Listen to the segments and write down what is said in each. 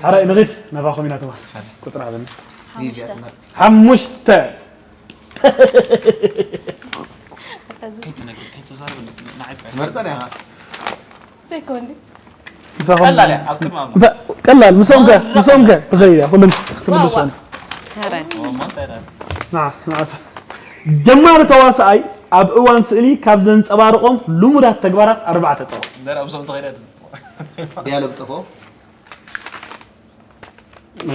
ሓራይ ንኺድ ናባኹም ኢና። ቶማስ፣ ቁጽሪ ሃበኒ። ሓሙሽተ። ሓሙሽተ። ከይትነግሪ፣ ከይትዛረቢ፣ ንዓይ ጥራይ። መርጸን ኢኻ። ዘይኮን ድዩ? ምሳኹም ቀላል እያ፣ ኣብ ቅድሚ ኣምላኽ። ቀላል፣ ምስኦም ከ፣ ምስኦም ከ ትኸይድ እያ፣ ኩሉ ክምልስ ዋ፣ ዋ። ኾነ። ኧረ። ዋ፣ ማ እንታይ ደኣ? ንዓ፣ ንዓ። ጀማሪ ተዋሳኣይ ኣብ እዋን ስእሊ ካብ ዘንጸባርቖም ልሙዳት ተግባራት ኣርባዕተ ጥቕስ። ደረቕ ምስኦም ተኸይደ። ዲያሎግ ጥፎ።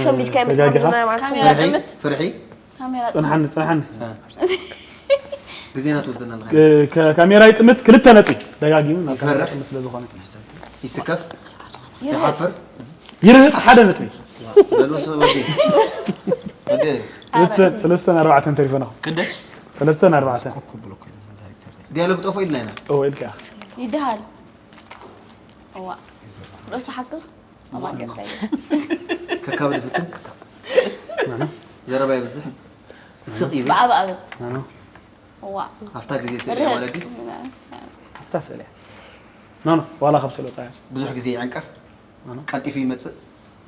ሸምቢልካ የምጽእ ተጋጊኻ? ማለት ካሜራ ፍርሒ? ጥምት። ፍርሒ? ካሜራ ጥምት። ጽንሓኒ፣ ጽንሓኒ። እ። ግዜና ትወስደና ኣለኻ። እ፣ ከ-፣ ካሜራ ይጥምት፣ ክልተ ነጥቢ። ደጋጊሙ ናብ ይፈርሕ? ካሜራ ጥምት ስለ ዝኾነ። ይስከፍ? ይርህጥ። ይሓፍር? ይርህጥ፣ ሓደ ነጥቢ። በሉ፣ ወዲ። ወዲ። ክልተ፣ ሰለስተን ኣርባዕተን ተሪፈና። ክንደይ? ሰለስተን ኣርባዕተን። ኮኮብ ብሎ እኮ እዩ፣ ዳይሬክተር። ዲያሎግ ጠፎ ኢልና ኢና። ኦ፣ ኢልካ። ይደሃል። እዋ። ርእሲ ሓቅኽ? ከካብ ድፍትን። ዘረባ ይብዝሕ። ስቕ ይብል። ብኣብ ኣብ። ኣኖ። እዋ። ኣብታ ግዜ ስእሊ ርህጥ። ወለዲ። ኣብታ ስእሊ። ኖ፣ ኖ፣ ዋላ ካብ ስእሊ ወጻኢ። ብዙሕ ግዜ ይዕንቀፍ። ኣኖ። ቀልጢፉ ይመጽእ።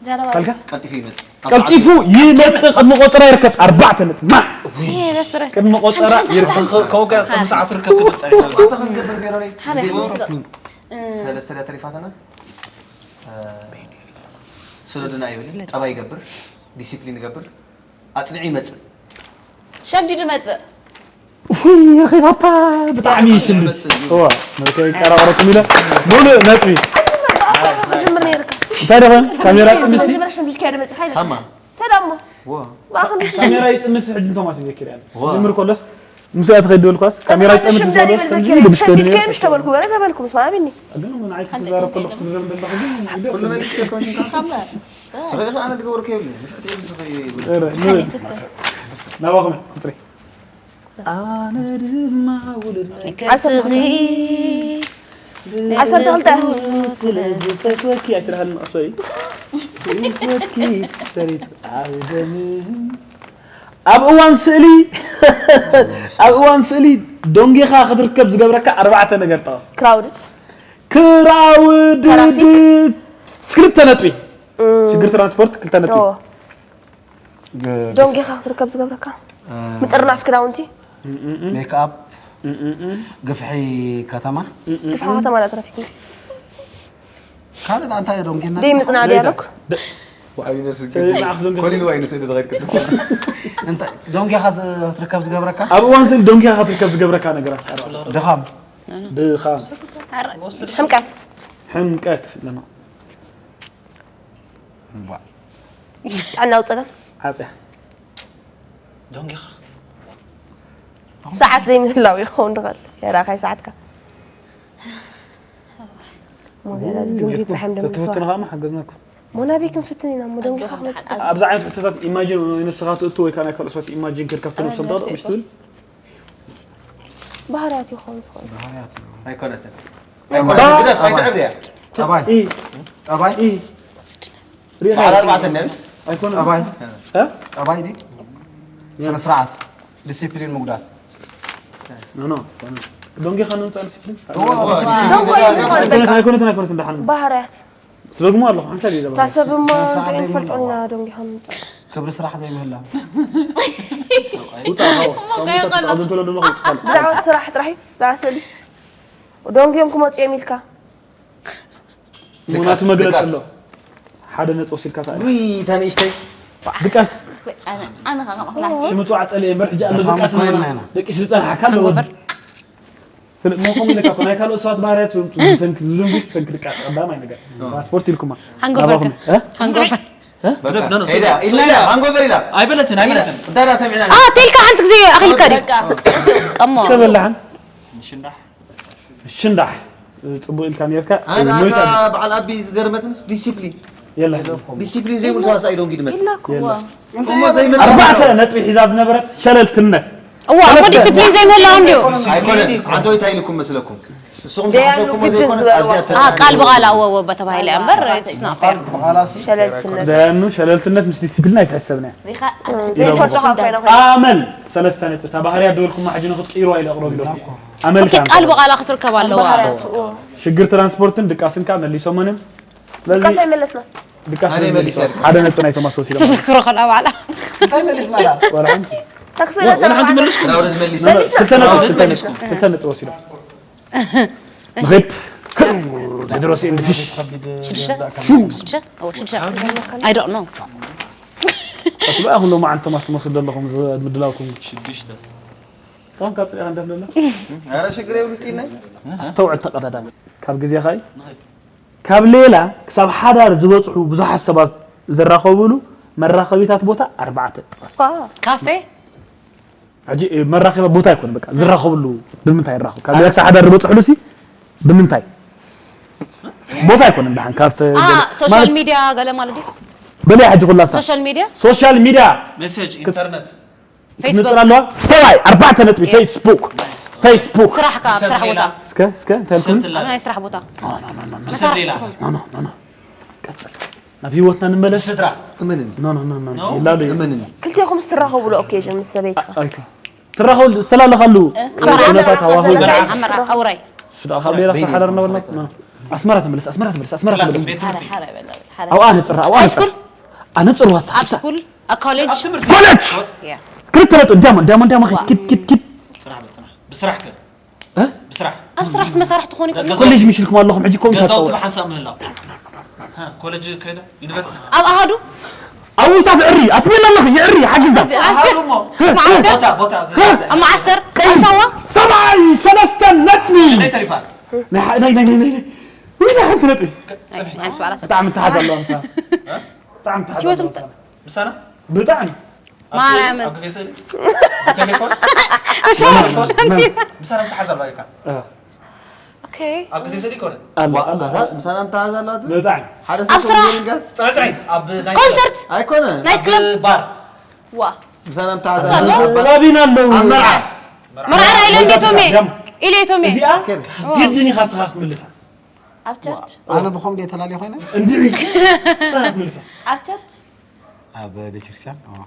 ዘረባ። ካልካ? ቀልጢፉ ይመጽእ። ቀልጢፉ ይመጽእ፣ ቅድሚ ቆጸራ ይርከብ። ኣርባዕተ ነጥቢ። ማ? ይሄ በስ በስ። ቅድሚ ቆጸራ ሓንቲ፣ ሓንቲ፣ ይርከብ። ሓንቲ። ከ-፣ ከውጋ ከም ሰዓት ርከብ ክትጸሪ። እንታይ ክንገብር ገይሩ ነይ? ሓደ ግዜ ሓሙሽተ ይገብር። ደቂቕ። እ። ሰለስተ ደቂቕ ተሪፋትና። እ፣ ስደድና ይብል፣ ጠባይ ይገብር፣ ዲሲፕሊን ይገብር፣ ኣጽኒዑ ይመጽእ። ሸምዲዱ ይመጽእ። ውይ፣ ረኺባታ ብጣዕሚ ይሽምዲ። ይመጽእ እዩ። እዋ፣ መለከ ይቀራረብኩም ኢለ ሙሉእ ነጥቢ። መጀመርያ ነይርካ። እንታይ ደኾን? ካሜራ ጥምሲ? መጀመርያ ሸምዲድካ ይመጽእ፣ ሃይለ። ሃማ። ተዳሞ። ዋ። ባኽን ካሜራ ይጥምስ፣ ሕጂ ንቶማስ ይዘክር ያለ። ዋ። ጅምር ኮሎስ፣ ምስ እያ ትኸይድ ዝበልኳስ፣ ካሜራ ይጠምት ምስ በለስ፣ ከምዚ ኢሉ ብሽከ ድንገት። ከምሽ ተበልኩ፣ ገለ ተበልኩ፣ ምስ ማዕቢኒ። ግን ምን ዓይነት ትዛረብ ከለኹ ትብረም ዘለኹ ግን ይደርክ። ኩሉ መሊስካ ኮሚሽን ካርታ? ታምራ። ስኸ ኢኻ ኣነ ድገበርኩ የብለይ። ንፍዕቲ ኢሉ ስኸ እዩ ይብል። ኧረ፣ ምን? ናባኹም፣ ቁጽሪ። ኣነ ድማ ውሉድ ናይ ከስኺ። ዓሰርተ ክልተ። ስለ ዝፈትወኪ ኣይትልሃልን፣ ቀስ በሊ። ዝፈትወኪ ሰሪጽ ኣብ ደም። ኣብ እዋን ስእሊ፣ ኣብ እዋን ስእሊ ዶንጌኻ ክትርከብ ዝገብረካ ኣርባዕተ ነገር ጥቐስ። ክራውድድ። ክራውድድ። ትራፊክ። ክልተ ነጥቢ። እም። ሽግር ትራንስፖርት ክልተ ነጥቢ። ኦ። ግ-፣ ዶንጌኻ ክትርከብ ዝገብረካ። እ፣ ምጥርናፍ ክዳውንቲ። ሜክኣፕ። ግፍሒ ከተማ። ግፍሒ ከተማ ዳ ትራፊክ። ካልእ ደኣ እንታይ ዶንጌና? ደይ ምጽና ዲያሎግ። ደ-፣ ዋይ ነስእ ስለዚ ንዓኽ ዞም ኮሊን ዋይ ነስእ ዶ ተኸይድ ክትብል። እንታይ ዶንጌኻ ዝ-፣ ክትርከብ ዝገብረካ? ኣብ እዋን ስእሊ ዶንጌኻ ክትርከብ ዝገብረካ ነገራት። ድኻም። ድኻም። ሕምቀት። ሕምቀት፣ ለማ። እምቧ። ጥዕናዊ ጸገም። ዓጽያ። ዶንጌኻ። ሰዓት ዘይምህላው ይኸውን ድኸል። የራኻይ ሰዓትካ። ሞዴል ኡ፣ ዶንጌ የትኩም? ጸሓም ደም ተትፍትኑ ስዋ። ኸኣ ሓገዝናኩም። ሞናቤ ክንፍትን ኢና፣ እሞ ዶንጌኻ ኣጆኻ ክመጽእ። ንሓ-፣ ኣብዛ ዓይነት ሕቶታት ኢማጂን ወይ ነብስኻ ትእቱ ወይ ከኣ ናይ ካልኦት ሰባት ኢማጂን ከድካፍቲ ነብሶም ኣረ፣ ዳውጥ ነብሲ ምሽ ትብል? ባህርያት ይኸውን ዝኸውን። ባህርያት እዩ። ኣይኮነትን። ኣይኮነትን። ግደፍ፣ ኣይትዕብያ። ጠባይ። ኢ። ጠባይ። ኢ። ሪኢኻ በዓል ኣርባዕተ ነብስ። ኣይኮነትን። ጠባይ። እ? ጠባይ ድዩ? ስነ ስርዓት። ዲሲፕሊን ምጉዳል። ኖ፣ ኖ፣ ኖ። ዶንጌኻ ንምጻእ ዲሲፕሊን? እዎ፣ እዎ፣ ዲሲፕሊን። ዶንጌ ይበሃል። ኣይኮነትን፣ ኣይኮነትን፣ ኣይኮነትን፣ ደሓን። ባህርያት። ትደግሞ ኣለኹ፣ ሓንሳብ እዩ ዘበለ። እታ ሰብ እማ ስነ ስርዓት እንታይ ዘይብሉ። ንፈልጦ ኢና ዶንጌኻ ንምጻእ። ክብሪ ስራሕ ዘይብህላ። ውጻእ፣ እሞ እንታይ ይኾን? ተጻወት እንተሎ ድማ ውጻእ። ብዛዕባ ስራሕ ጥራሕ እዩ፣ ብዛዕባ ስእሊ። ዶንጌ እዮም ክመጹ እዮም ኢልካ። ሞናቱ ድቃስ፣ መግለጺ ድቃስ። ኣሎ። ሓደ ነጥቢ ወሲድካ ተኣለ። ውይ፣ እታ ንእሽተይ። ድቃስ። ኣነ፣ ኣነ ኸኣ ከማኹላ። ሽምጡ ዓጸለ እምበር፣ ሕጂ ኣሎ ድቃስ ኮይና ማይና። ኢና። ደቂሱ ዝጸንሓካ ኣሎ። ሃንጎቨር። ፍልጥ መኾኑ ኢለ ካብ ናይ ካልኦት ሰባት ባህርያት ዝብሉ ብሰንኪ ዝዝንጉስ ብሰንኪ ድቃስ ቀዳማይ ነገር። ትራንስፖርት ኢልኩማ። ሃንጎቨር ናባኹም፣ ከ? እ? ሃንጎቨር። እ? በቃ። ግደፍ፣ ኖ፣ ኖ፣ ሄዳ፣ ሶሪ። ኢልና ሶሪ። ኢና፣ ሃንጎቨር ኢላ። ኣይበለትን፣ ኣይበለትን። እንታይ ዳ ሰሚዕና? ኣ፣ ቴልካ ሓንቲ ግዜ ኣኺልካ ድዩ? በቃ። ቀሞ። እስከ በላዕን። ምሽንዳሕ። ሽንዳሕ፣ ጽቡቕ ኢልካ ኔርካ። ኣነ ሞይታ ኣታ በዓል ኣቢ ዝገርመትንስ ዲሲፕሊን። የለን። ዲሲፕሊን ዘይብሉ ተዋሳኢ ዶ እንግዲህ መጽእ? ኢልና እኮ። የለን። እሞ ዘይመልእ ኣርባዕተ ነጥቢ ሒዛ ዝነበረት ሸለልትነት። እዋ፣ እሞ ሰለስተ። ዲሲፕሊን ዘይምህላው እንድዩ። ኣይኮነን። ዓንተወይ እንታይ ኢልኩም መስለኩም? ንስኹም ደያኑ ዝሓሰብኩሞ ግድን ዘይኮነስ ዝበልዋ። ኣብዚኣ ኣ፣ ቃል ብቓል ተላዒልኩም። ኣወ፣ ኣወ በተባሂለ እምበር፣ it's not fair። በኋላሲ ሸለልትነት። ደያኑ ሸለልትነት ምስ ዲሲፕሊን ኣይትሕሰብን እያ። ሪኻ ዘይፈልጦ ካብ ኮይና ኮይና። ኣመል ሰለስተ ነጥቢ። እታ ባህርያት ደበልኩማ ሕጂ ንኽትቅይሩዋ ኢለ ኣቕረብ ኢሎም። ኣመል ኦኬ፣ ከኣ ቃል ብቓላ ክትርከብ ኣለዋ። ባህርያቱ፣ ኦ። ሽግር ትራንስፖርትን ድቃስን ከኣ መሊሶምን እዮም። ስለዚ ድቃስ ኣይመለስና። ድቃስ ኣነ መሊሰ። ሓደ ነጥቢ ናይ ቶማስ ወሲዶም። ተዘክሮ ከላ ባዕላ። እንታይ መሊስና? ዋላ ሓንቲ። ተክስሎ ወላ ሓንቲ ተባዕላ። መሊስኩ። ክላውድ መሊስ። መሊስና። ክልተ ነጥቢ፣ ክላውድ ክልተ ነጥቢ፣ መሊስኩ። ክልተ ነጥቢ ወሲዶም። እሺ። ንኸይድ። ቴድሮስ ኤንድ ፊሽ። ሽዱሽተ? ሽዱሽተ? ኦ፣ ሽዱሽተ። I don't know። ኣትብኣ ኩሎም ዓንቶም ኣስተመስሉ ዘለኹም ዝ-፣ ምድላውኩም። ሽዱሽተ። ካም ካብ ጽያ እንደምነና? ኧረ ሽግር የብሉ ጢነይ። ኣስተውዕል ተቐዳዳሚ። ካብ ግዜኻ እዩ። ካብ ሌላ ክሳብ ሓዳር ዝበጽሑ ብዙሓት ሰባት ዝራኸብሉ መራኸቢታት ቦታ ኣርባዕተ ጥቐስ። ካፌ? ሕጂ፣ እ፣ መራኸቢ ቦታ ኣይኮነ፣ በቃ፣ ዝራኸብሉ ብምንታይ ይራኸቡ? ካብ ኣነስ ሌላ ሓዳር ዝበጽሕሉ ሲ ብምንታይ? ቦታ ኣይኮነ፣ ደሓን፣ ካብቲ አ፣ ገለ ሶሻል ማለት ሚድያ ገለ ማለት ድዩ? በለ፣ ሕጂ ኩላ ሳ ሶሻል ሚድያ? ሶሻል ሚድያ። ሜሴጅ፣ ኢንተርነት። ፌስቡክ። ትምጽእ ኣለዋ? ሰብኣይ፣ ኣርባዕተ ነጥቢ፣ የ- ፌስቡክ። ፌስቡክ። ስራሕካ፣ ኣብ ሰብ ስራሕ ሌላ። ቦታ። እስከ፣ እስከ፣ እንታይ ሰብ ኢልኩም? ትላለ። ኣብ ናይ ስራሕ ቦታ። ኖ፣ ኖ፣ ኖ፣ ኖ። ሰብ ሌላ። መሳርሕቲ ትኾኑ። ኖ፣ ኖ፣ ኖ፣ ኖ። ቀጽል። ናብ ህይወትና ንመለስ። ስድራ። እመንኒ። ኖ፣ ኖ፣ ኖ፣ ኖ። ኖ? ይላሉ እዩ። እመንኒ። ክልቴኹም ስትራኸቡሉ ኦኬዥን ምስ ሰበይትኻ። አ-፣ ኣይኮ-፣ ትራኸቡ፣ ዝተላለኻሉ እ? ኩነታት ሃዋህው ኣስመራ፣ ይበልዕ። ኣስመራ፣ ኣውራይ። እሱ ደኣ ካብ ሌላ ሰብ ሓዳር ነበርና። ኖ፣ ኖ። ኣስመራ ትመለስ፣ ኣስመራ ትመለስ፣ ኣስመራ ክላስ ትመለስ። ቤት ትምህርቲ። ሓረ፣ ሓረ በል፣ ሓረ። ኣብኣ ነጽራ፣ ኣብኣ ኣብ ነጽራ። ስኩል? ኣነጽርዋ ሳ-፣ ኣብ ስኩል? ኣብ ኮሌጅ? ኮሌጅ! ያ። ክልተ ነጥቢ፣ ዳያሞንድ፣ ዳያሞንድ፣ ዳያሞንድ፣ ዋ። ኪድ፣ ኪድ፣ ኪድ። ስራሕ በል ስራሕ። ብስራሕ ከ? እ? ብስራሕ። ኣብ ስራሕ መሳርሒ ትኾኑ ይኮኑ? ገዛ ኮሌጅ ምሽልኩም ኣለኹም፣ ሕጂ ኮም ገዛውቲ ታጸውዑ። ብሓንሳብ ምህላው። ሀ፣ ኮሌጅ ከይደ? ዩኒቨርሲቲ? ኣብ ኣሃዱ? ኣብ ውታ ትዕሪ፣ ኣትሜላ ኣለኹ፣ ይዕሪ፣ ሓግዛ። ኣሃዱ እሞ። እ? ማዓስተር? ቦታ፣ ቦታ፣ እ? ኣብ ማዓስተር? ቀይ፣ ኣብ ሳዋ? ሰብኣይ፣ ሰለስተ ነጥቢ። ክንደይ ተሪፋ? ናይ ሓ-፣ ናይ፣ ናይ፣ ናይ፣ ናይ፣ ናይ። ውይ፣ ናይ ሓንቲ ነጥቢ። ከ-፣ ጽንሒ። ሓንቲ ሰብኣላት። ብጣዕሚ ተሓዝ ኣለዋ ምሳና። እ? ብጣዕሚ ተሓዝ ህይወት ኣለዋ ምጣ-፣ ምሳና። ምሳና? ብጣዕሚ። ኣብ ማርያምን። ኣብ ግዜ ስእሊ? ብቴሌፎን? መን? ምሳና ምተሓዝ ኣሎ ኢልካ? እ። ኦኬ። ኣብ ግዜ ስእሊ ይኮነ? ኣሎ፣ ዋ፣ ኣሎ። ኣታ ምሳና ምተሓዝ ኣሎ ኣቱ? ብጣዕሚ። ሓደ ኣብ ሰብ ስራሕ። ኮንሰርት? ጽናይ፣ ጽናይ፣ ኣብ ናይ ኮንሰርት? ኣይኮነ። ናይት ክለብ? ኣብ ባር? ዋ። ምሳና ምተሓዝ ኣሎ። ባቢና ኣለዉ። ኣብ መርዓ? መርዓ ኢለ እንዴ ቶሜ? ደም። ኢለ ቶሜ? እዚኣ ግድን ኢኻ ስኻ ክትምልሳ። ኣብ ቸርች? ኣነ ብኸም ድየ ተላልየ ኮይነ? እንድዒ። ስኻ ክትምልሳ። ኣብ ቸርች? ኣብ ቤተክርስትያን? ኣዎ።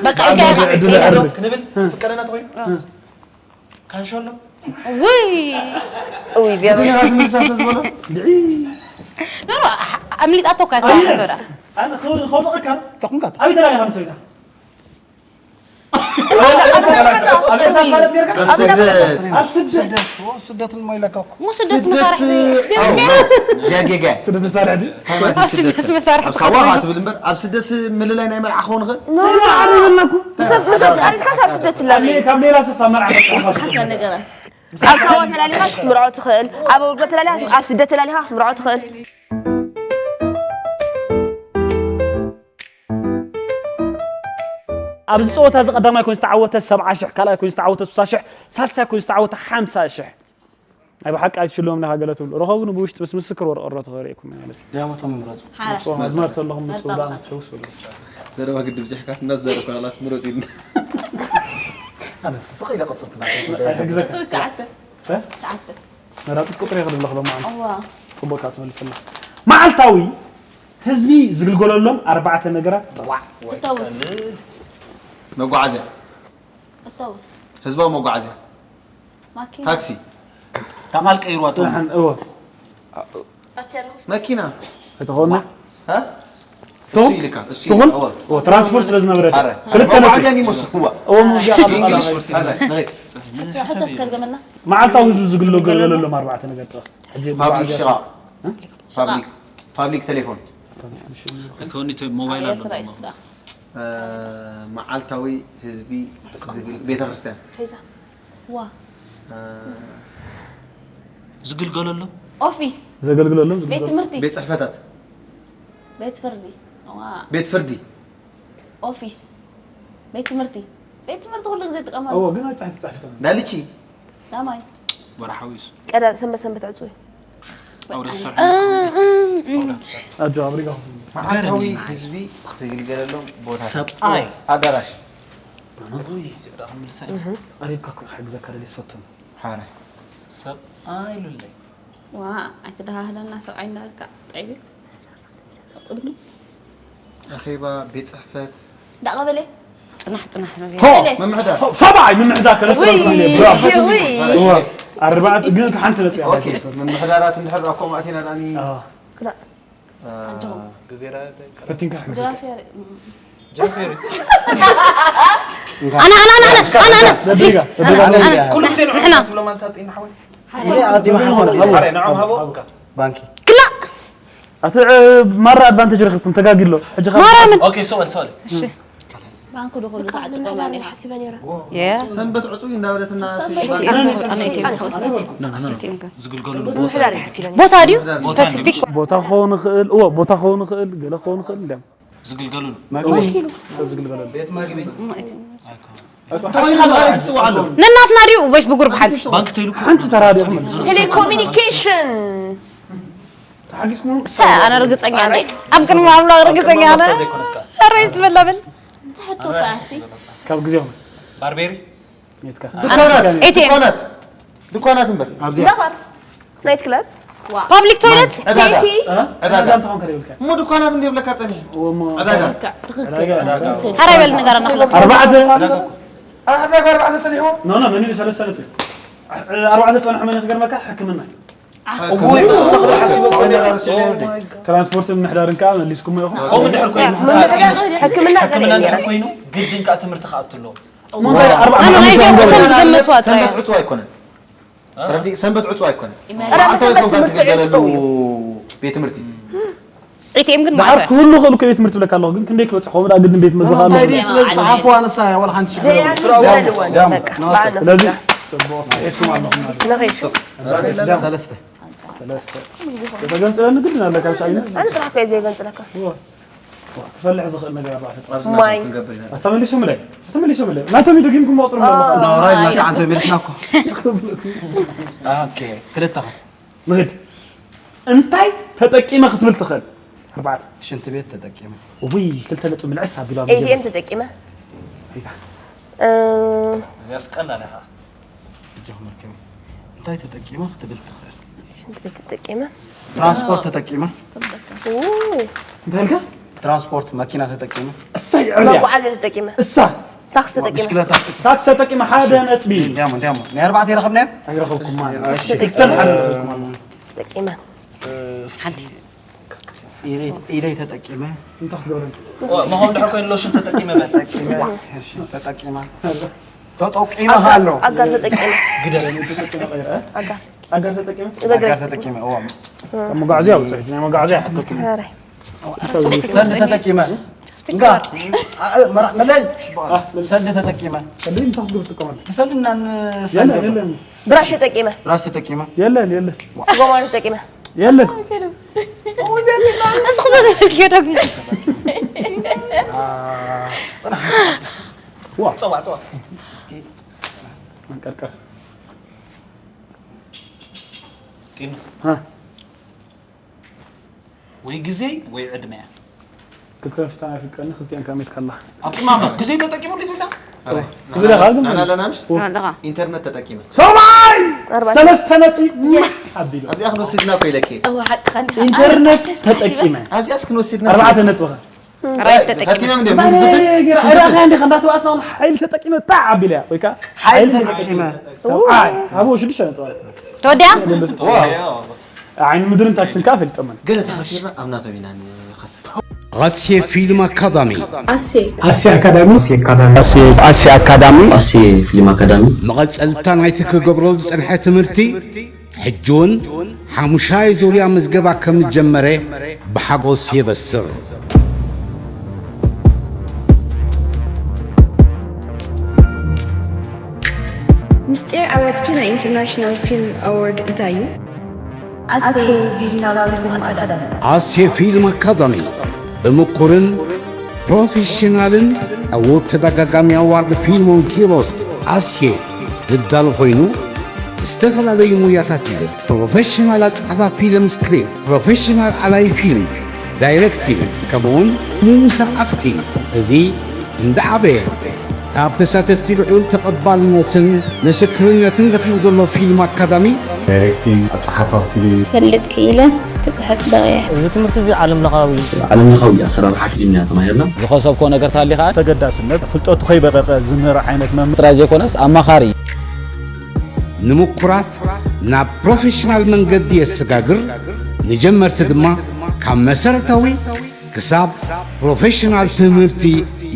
በቃ፣ ኣብ ኢልካ ኢኻ፣ ዕድል ኢኻ። ዕድል። ክንብል ፍቀደና ተኾይኑ? እ። ካንሾሎ? ውይ! ውይ፣ ቢያባ። ግድን ኢኻ ክትምልሳ ስለ ዝበሎ? እንድዒ። ኖ፣ ኖ፣ ኣ-፣ ኣምሊጣቶ እኮ እያ፣ ኣየ። ትሓቶ ደኣ። ኣነ ኸውድ-፣ ኸውድቐካ? ተኹምካ? ኣበይ ተላሊኻ ምስ ሰበይትኻ? ኣብ ስደት። ኣብ ስደት። ስደት፣ ኦ፣ ስደት እሞ ኢለካ እኮ። እሞ ስደት ስደት፣ መሳርሒ እዩ። ኣው፣ ኖ። እዚኣ ጌጋ እያ። ስደት መሳርሒ ድዩ? እንታይ ማለት እዩ ኣብ ስደት ስደት? መሳርሒ ኣብ ትኸዱ ሳዋ እዩ። ትብል እምበር፣ ኣብ ስደት ምልላይ ናይ መርዓ ክኸውን ይኽእል? ኖ፣ ኖ፣ ኣነ ይብለኩ። ምሰብ፣ ምሰብ ተጣሪስካ ሳብ ስደት ትላለ። ካብ ሌላ ሰብ ሳብ መርዓ ተጣሪስካ ሓካ ነገራት። ኣብ ሳዋ ተላሊኻ ክትምርዖ ትኽእል፣ ኣብ ኣውሮፓ ተላሊኻ፣ ኣብ ስደት ተላሊኻ ክትምርዖ ትኽእል። ኣብዚ ጸወታ እዚ ቀዳማይ ኮይኑ ዝተዓወተ ሰብዓ ሽሕ፣ ካልኣይ ኮይኑ ዝተዓወተ ስሳ ሽሕ፣ ሳልሳይ ኮይኑ ዝተዓወተ ሓምሳ ሽሕ። ናይ ብሓቂ ኣይትሽልዎም ኢኻ ገለ ትብሉ። ርኸቡኒ ብውሽጢ ምስ ምስክር ወረቐት ርኸቡ ተኸሪእኩም ማለት እዩ። ዳያሞቶም ምረጹ። ሓራ። ጽቡቕ፣ መዝመርቲ ኣለኹም፣ መርጻ ጽቡቕ ብኻ። ኣመት ተውስኡ። ዘረባ ግድብ ዝሕካስ እናተዛረብካ ኸላስ ምረጽ ኢልና። ኣነስ ስቕ ኢለ ቀጽልትና። ኣይሕግዘካ። ትሽዓተ። እ? ትሽዓተ። መራጺት ቁጥሪ ይኽእል ኣለኹ ሎማዓንቲ። እዋ። ጽቡቕ ኢኻ ትመልስልና። መዓልታዊ ህዝቢ ዝግልገለሎም ኣርባዕተ ነገራት ጥቐስ። እተውስ። መጓዓዝያ። እተውስ። ህዝባዊ መጓዓዝያ። ማኪና። ታክሲ። ታማል ቀይርዋ፣ ቶም። ደሓን፣ እወ። መኪና። ኣይተኾነ? ሃ? ትኹን? እሱ ኢልካ፣ እሱ ትኹን? ኢልካ፣ እወ። እወ፣ ትራንስፖርት ስለ ዝነበረ። ኣረ፣ ክልተ ነጥቢ። መጓዓዝያ እንዲመስል፣ እወ። እወ፣ ሙዚቃ ካብ እንግሊዝ። ኣረ፣ ንኸይድ። ሕቶ እስከ ድገመልና። መዓልታዊ ህዝቢ ዝግልገለሎም ኣርባዕተ ነገር ጥቐስ። ሕጂ ፓብሊክ መጓዓዝያ ሽቓቕ። እ? ፓብሊክ፣ ፓብሊክ ቴሌፎን። ከውኒ ተ-፣ ሞባይል ኣሎ። ኤርትራ እዩ ስጋ። እ፣ መዓልታዊ ህዝቢ ዝግል-፣ ቤተክርስትያን። ሒዛ። ዋ። እ፣ ዝግልገለሉ? ኦፊስ። ዘገልግለሎም ቤት ዝግልገሉ። ትምህርቲ። ቤት ጽሕፈታት። ቤት ፍርዲ። ዋ። ቤት ፍርዲ። ኦፊስ። ቤት ትምህርቲ። ቤት ትምህርቲ ኩሉ ግዜ ይጥቀመሉ። እዎ፣ ግን ኣይጻሕቲ ጻሕፍቶም። ዳልቺ። ዳማይ። ወርሓዊ እሱ። ቀዳም ሰንበት ሰንበት ዕጹ እዩ። ኣውደ ትሰርሑ። እ፣ እ፣ እ። ኣውደ ትሰርሑ። ኣጆ፣ ኣብ ሪጋ። መዓልታዊ ገርም። ህዝቢ ዝግልገለሎም ቦታ። ሰብኣይ። ኣዳራሽ። ውይ፣ እዚኣ ደኣ ክምልሳ እየ። እህ። ኣሪብካ እኮ ክሕግዘካ ደልየ ዝፈቱ። ሓረ። ሰብኣይ ሉለይ። ዋ፣ ኣይትደሃህለና ሰብኣይ እንዳበልካ ጥዒሉ። ጽድቂ። ኣኼባ፣ ቤት ጽሕፈት። እንዳቐበለ። ጽናሕ፣ ጽናሕ፣ ጽናሕ። ሆ፣ ምምሕዳር። ሆ፣ ሰብኣይ ምምሕዳር ከለስተ ውይ፣ ብራቮ። እሺ፣ ውይ። እዋ፣ ኣርባዕተ ግን ሓንቲ ነጥቢ ኦኬ፣ ኣለካ። ምምሕዳራት እንድሕር ደኣ ከምኡ ኣቲና ደኣኒ። ኣዎ። ክላ-፣ ኣጆኹም። ግዜ ዳ ፈቲንካ ሕግዘካ ጃፌር ጃፌሪ ኣነ ኣነ ኣነ ኣነ ኣነ ኣነ please ኣነ ኣነ ኣነ ኩሉ ግዜ ንዕኡ ንሕና ትብሎ ማለት ኣጥኢና ሓወይ እዚ ኣዲማ ሓፎ ማረ ንዕኦም ሃቦ ባንኪ ክላ ኣቲ ማራ ኣድቫንቴጅ ረኺብኩም ተጋጊሎ ሕጂ ኸ ማርያምን ኦኬ ሶል ሶል እሺ ባንክ ዶ ኩሉ ሰዓት ጥቀመሉ ኢኻ ሓሲበ ነይረ yes ሰንበት ዕፁ እንዳበለት እና ኣነ ኤቲኤም ክኸፍት ኣነ ኤቲኤም ክኸፍት ዝግልገሉ ምሕዳር ይሓሲበ ነይረ ቦታ ድዩ ቦታ ፐሲፊክ ቦታ ክኸውን ይኽእል እዎ ቦታ ክኸውን ይኽእል ገለ ክኸውን ይኽእል እንዲያም ዝግልገሉ መግቢ ሰብ ዝግልገለሉ ቤት መግቢ እሞ ኤቲኤም ተባሂልካ ዝባለ ትፅውዓሎም ነናትና ድዩ ወይስ ብጉሩብ ሓንቲ ባንክ ተይሉ እኮ ሓንቲ ተራዲኹም ቴሌኮሙኒኬሽን ተሓጊዝኩም ሰ ኣነ ርግፀኛ ነኝ ኣብ ቅድሚ ኣምላኽ ርግፀኛ ነ ረ ይዝበላብል ሕቶ ከኣሲ ካብ ግዜኹም ባርቤሪ ሜትካ ድኳናት ኤቲኤም። ድኳናት ድኳናት እምበር ኣብዚኣ ዳባር ናይት ክለብ ፓብሊክ ቶይለት ዕዳጋ ቴፒ ዕዳጋ ዕዳጋ እንተኾንካ ይብልካ እሞ ድኳናት እንዲ ይብለካ ፀኒሑ እዎ እሞ ዕዳጋ ትኽክል ሃራይ በል ንገረና ክለብ ኣርባዕተ ዕዳጋ ኣርባዕተ መን ኢሉ ሰለስተ ነጥቢ ኣርባዕተ ዝፀንሑ መን ክገርመካ ሕክምና እውይ ሓሲበ ትራንስፖርትን ምሕዳርን ከዓ መሊስኩሞ ኢኹም ከምኡ እንድሕር ኮይኑ ሕክምና ሕክምና እንድሕር ኮይኑ ግድን ከዓ ትምህርቲ ከኣቱ ኣለዎ ኣነ ናይዚኦም እሶም ዝገመትዋ ጥራይ ሰንበት ዕፁ ኣይኮነን ተረዲእ ሰንበት ዕፁ ኣይኮነን ዕዳጋ ሰንበት ትምህርቲ ዕፁ እዩ ቤት ትምህርቲ ኤቲኤም ግን ደሓር ማዕረ ክህሉ ክእሉ ከ ቤት ትምህርቲ ብለካ ኣለኹ ግን ክንደይ ክበፅሑ ከምኡ ደኣ ግድን ቤት መግቢ ከ ኣለኹ እንታይ ድዩ ስለ ዝፀሓፍዋ ንሳ ወላ ሓንቲ ሽግር የብሉን። ዘያዝን ስራዋ ዘለወን ዳሞ በቃ ናውፀ በዓሎም ስለዚ ፅቡቕ ስዒድኩም ኣለኹም ማለት እዩ ንኸይድ ሰለስተ ሰለስተ ተገንፅለኒ ግድን ኣለካ ብሻዕግነ ኣነ ጥራሕ እኮ እየ ዘይገንፅለካ ክፈልሕ ዝኽእል ነገር ኣርባዕተ ኣብዚ ማይ ክንገብር ኢና ተመሊሶምለይ ተመሊሶምለይ ናቶም እዩ ደጊምኩም መቕፅሩ ኣለኹ ናውራይ መካ ኣንተ መሊስና እኮ ኦኬ ክልተ ንኽድ እንታይ ተጠቂመ ክትብል ትኽእል ኣርባዕተ ሽንቲ ቤት ተጠቂመ ውይ ክልተ ነጥቢ ምልዕስ ኣቢሉ ኣብ ኤቲኤም ተጠቂመ ጌጋ እ፣ እዚኣስ ቀላል ኢኻ እጃኹም መርከቢ እንታይ ተጠቂመ ክትብል ትኽእል ሽንት ቤት ተጠቂመ ትራንስፖርት ተጠቂመ ኡ፣ እንታይ ኢልካ ትራንስፖርት መኪና ተጠቂመ እሳይ ዕብያ መጓዓዝያ ተጠቂመ እሳ ታክሲ ተጠቂመ ብሽክለታ ታክሲ ተጠቂመ ሓደ ነጥቢ እንዲያሞ እንዲያሞ ናይ ኣርባዕተ ይረኸብናዮ ኣይረኸብኩም ማለት እሺ ክልተን ሓደ ረኸብኩም ተጠቂመ ሓንቲ ኢደይ- ኢደይ ተጠቂመ እንታይ ክትገብረን መኸም ድሕር ኮይኑ ሎሽን ተጠቂመ በል ተጠቂመ እሺ ተጠቂመ ተጠቂመ ኣሎ ኣጋር ተጠቂመ ግደፍ ኣጋር ኣጋር ተጠቂመ በግረይ ኣጋር ተጠቂመ እዋ ካብ መጓዓዝያ ውፅእ ናይ መጓዓዝያ ሕቶኩም ኧረ ሰልዲ ተጠቂመ እንጋ መለይ ሰልዲ ተጠቂመ ሰልዲ እንታይ ክትገብር ትጥቀመሉ ብሰልዲ እና የለን የለን ብራሽ ተጠቂመ ብራሽ ተጠቂመ የለን የለን ጎማ ተጠቂመ የለን እስኺ ዘዘልክዮ ደግሞ ጸዋ ጸዋ እስኪ መንቀርቀር ጢኑ እ። ወይ ግዜ ወይ ዕድመ እያ ክልተን ፍታን ኣይፍቀኒ ክልቲኣን ካሜት ከላ ኣብቲ ማማ ግዜ ተጠቂሙ ሊትብላ ክብል ኢኻ ግን ኣለናምሽ ኣለኻ ኢንተርነት ተጠቂመ ሰማይ ኣርባዕተ ሰለስተ ነጥቢ ምስ ኣቢሉ ኣብዚኣ ክንወስድና እኮ ኢለኪ እዋ ሓቅኻ እንዲኻ ኢንተርነት ተጠቂመ ኣብዚኣስ ክንወስድና ኣርባዕተ ነጥብኻ ራይት ተጠቂመ ፈቲኖም እንደ ባለገር ዕዳኻ እንዲኻ እንዳተባእስና እውን ሓይሊ ተጠቂመ ጣዕ ኣቢለያ ወይ ከዓ ሓይሊ ተጠቂመ ሰብኣይ ኣብኡ ሽዱሽተ ነጥቢ ተወዲኣ ዓይኒ ምድርን ታክስን ከዓ ፈሊጦመን ገለ ተኸሲርና ኣብ ናቶም ኢና ንኸስር ኣሴ ፊልም ኣካዳሚ ኣሴ ኣሴ ኣካዳሚ ኣሴ ኣካዳሚ ኣሴ ፊልም ኣካዳሚ መቐጸልታ ናይቲ ክገብሮ ዝጸንሐ ትምህርቲ ሕጂ እውን ሓሙሻይ ዙርያ ምዝገባ ከም ዝጀመረ ብሓጎስ የበስር። ምስጢር ኣወትኪ ናይ ኢንተርናሽናል ፊልም ኣዋርድ እንታይ እዩ? ኣሴ ፊልም ኣካዳሚ ኣሴ ፊልም ኣካዳሚ ብምኩርን ፕሮፌሽናልን ዕዉት ተደጋጋሚ ኣዋርድ ፊልም ኦን ኪሮስ ኣሴ ዝዳሎ ኮይኑ ዝተፈላለዩ ሙያታት እዩ። ፕሮፌሽናል ኣጻሕፋ ፊልም ስክሪፕት፣ ፕሮፌሽናል ኣላይ ፊልም፣ ዳይሬክቲንግ ከምኡውን ምውሳእ ኣክቲንግ እዚ እንዳዓበየ ካብ ተሳተፍቲ ልዑል ተቐባልነትን ምስክርነትን ረኺቡ ዘሎ ፊልም ኣካዳሚ ዳይሬክቲንግ፣ ኣጸሓሕፋ ፊልም፣ ክፈልጥ ክኢለ ክጽሕፍ በቒዐ። እዚ ትምህርቲ እዚ ዓለም ለኻዊ ዓለም ለኻዊ ኣሰራርሓ ፊልም ኢና ተማሂርና። ዝኸሰብኮ ነገር ተሃልዩ ከዓ ተገዳስነት ፍልጠቱ ከይበቐቐ ዝምህር ዓይነት መምህር ጥራይ ዘይኮነስ ኣማኻሪ እዩ። ንምኩራት ናብ ፕሮፌሽናል መንገዲ የሰጋግር፣ ንጀመርቲ ድማ ካብ መሰረታዊ ክሳብ ፕሮፌሽናል ትምህርቲ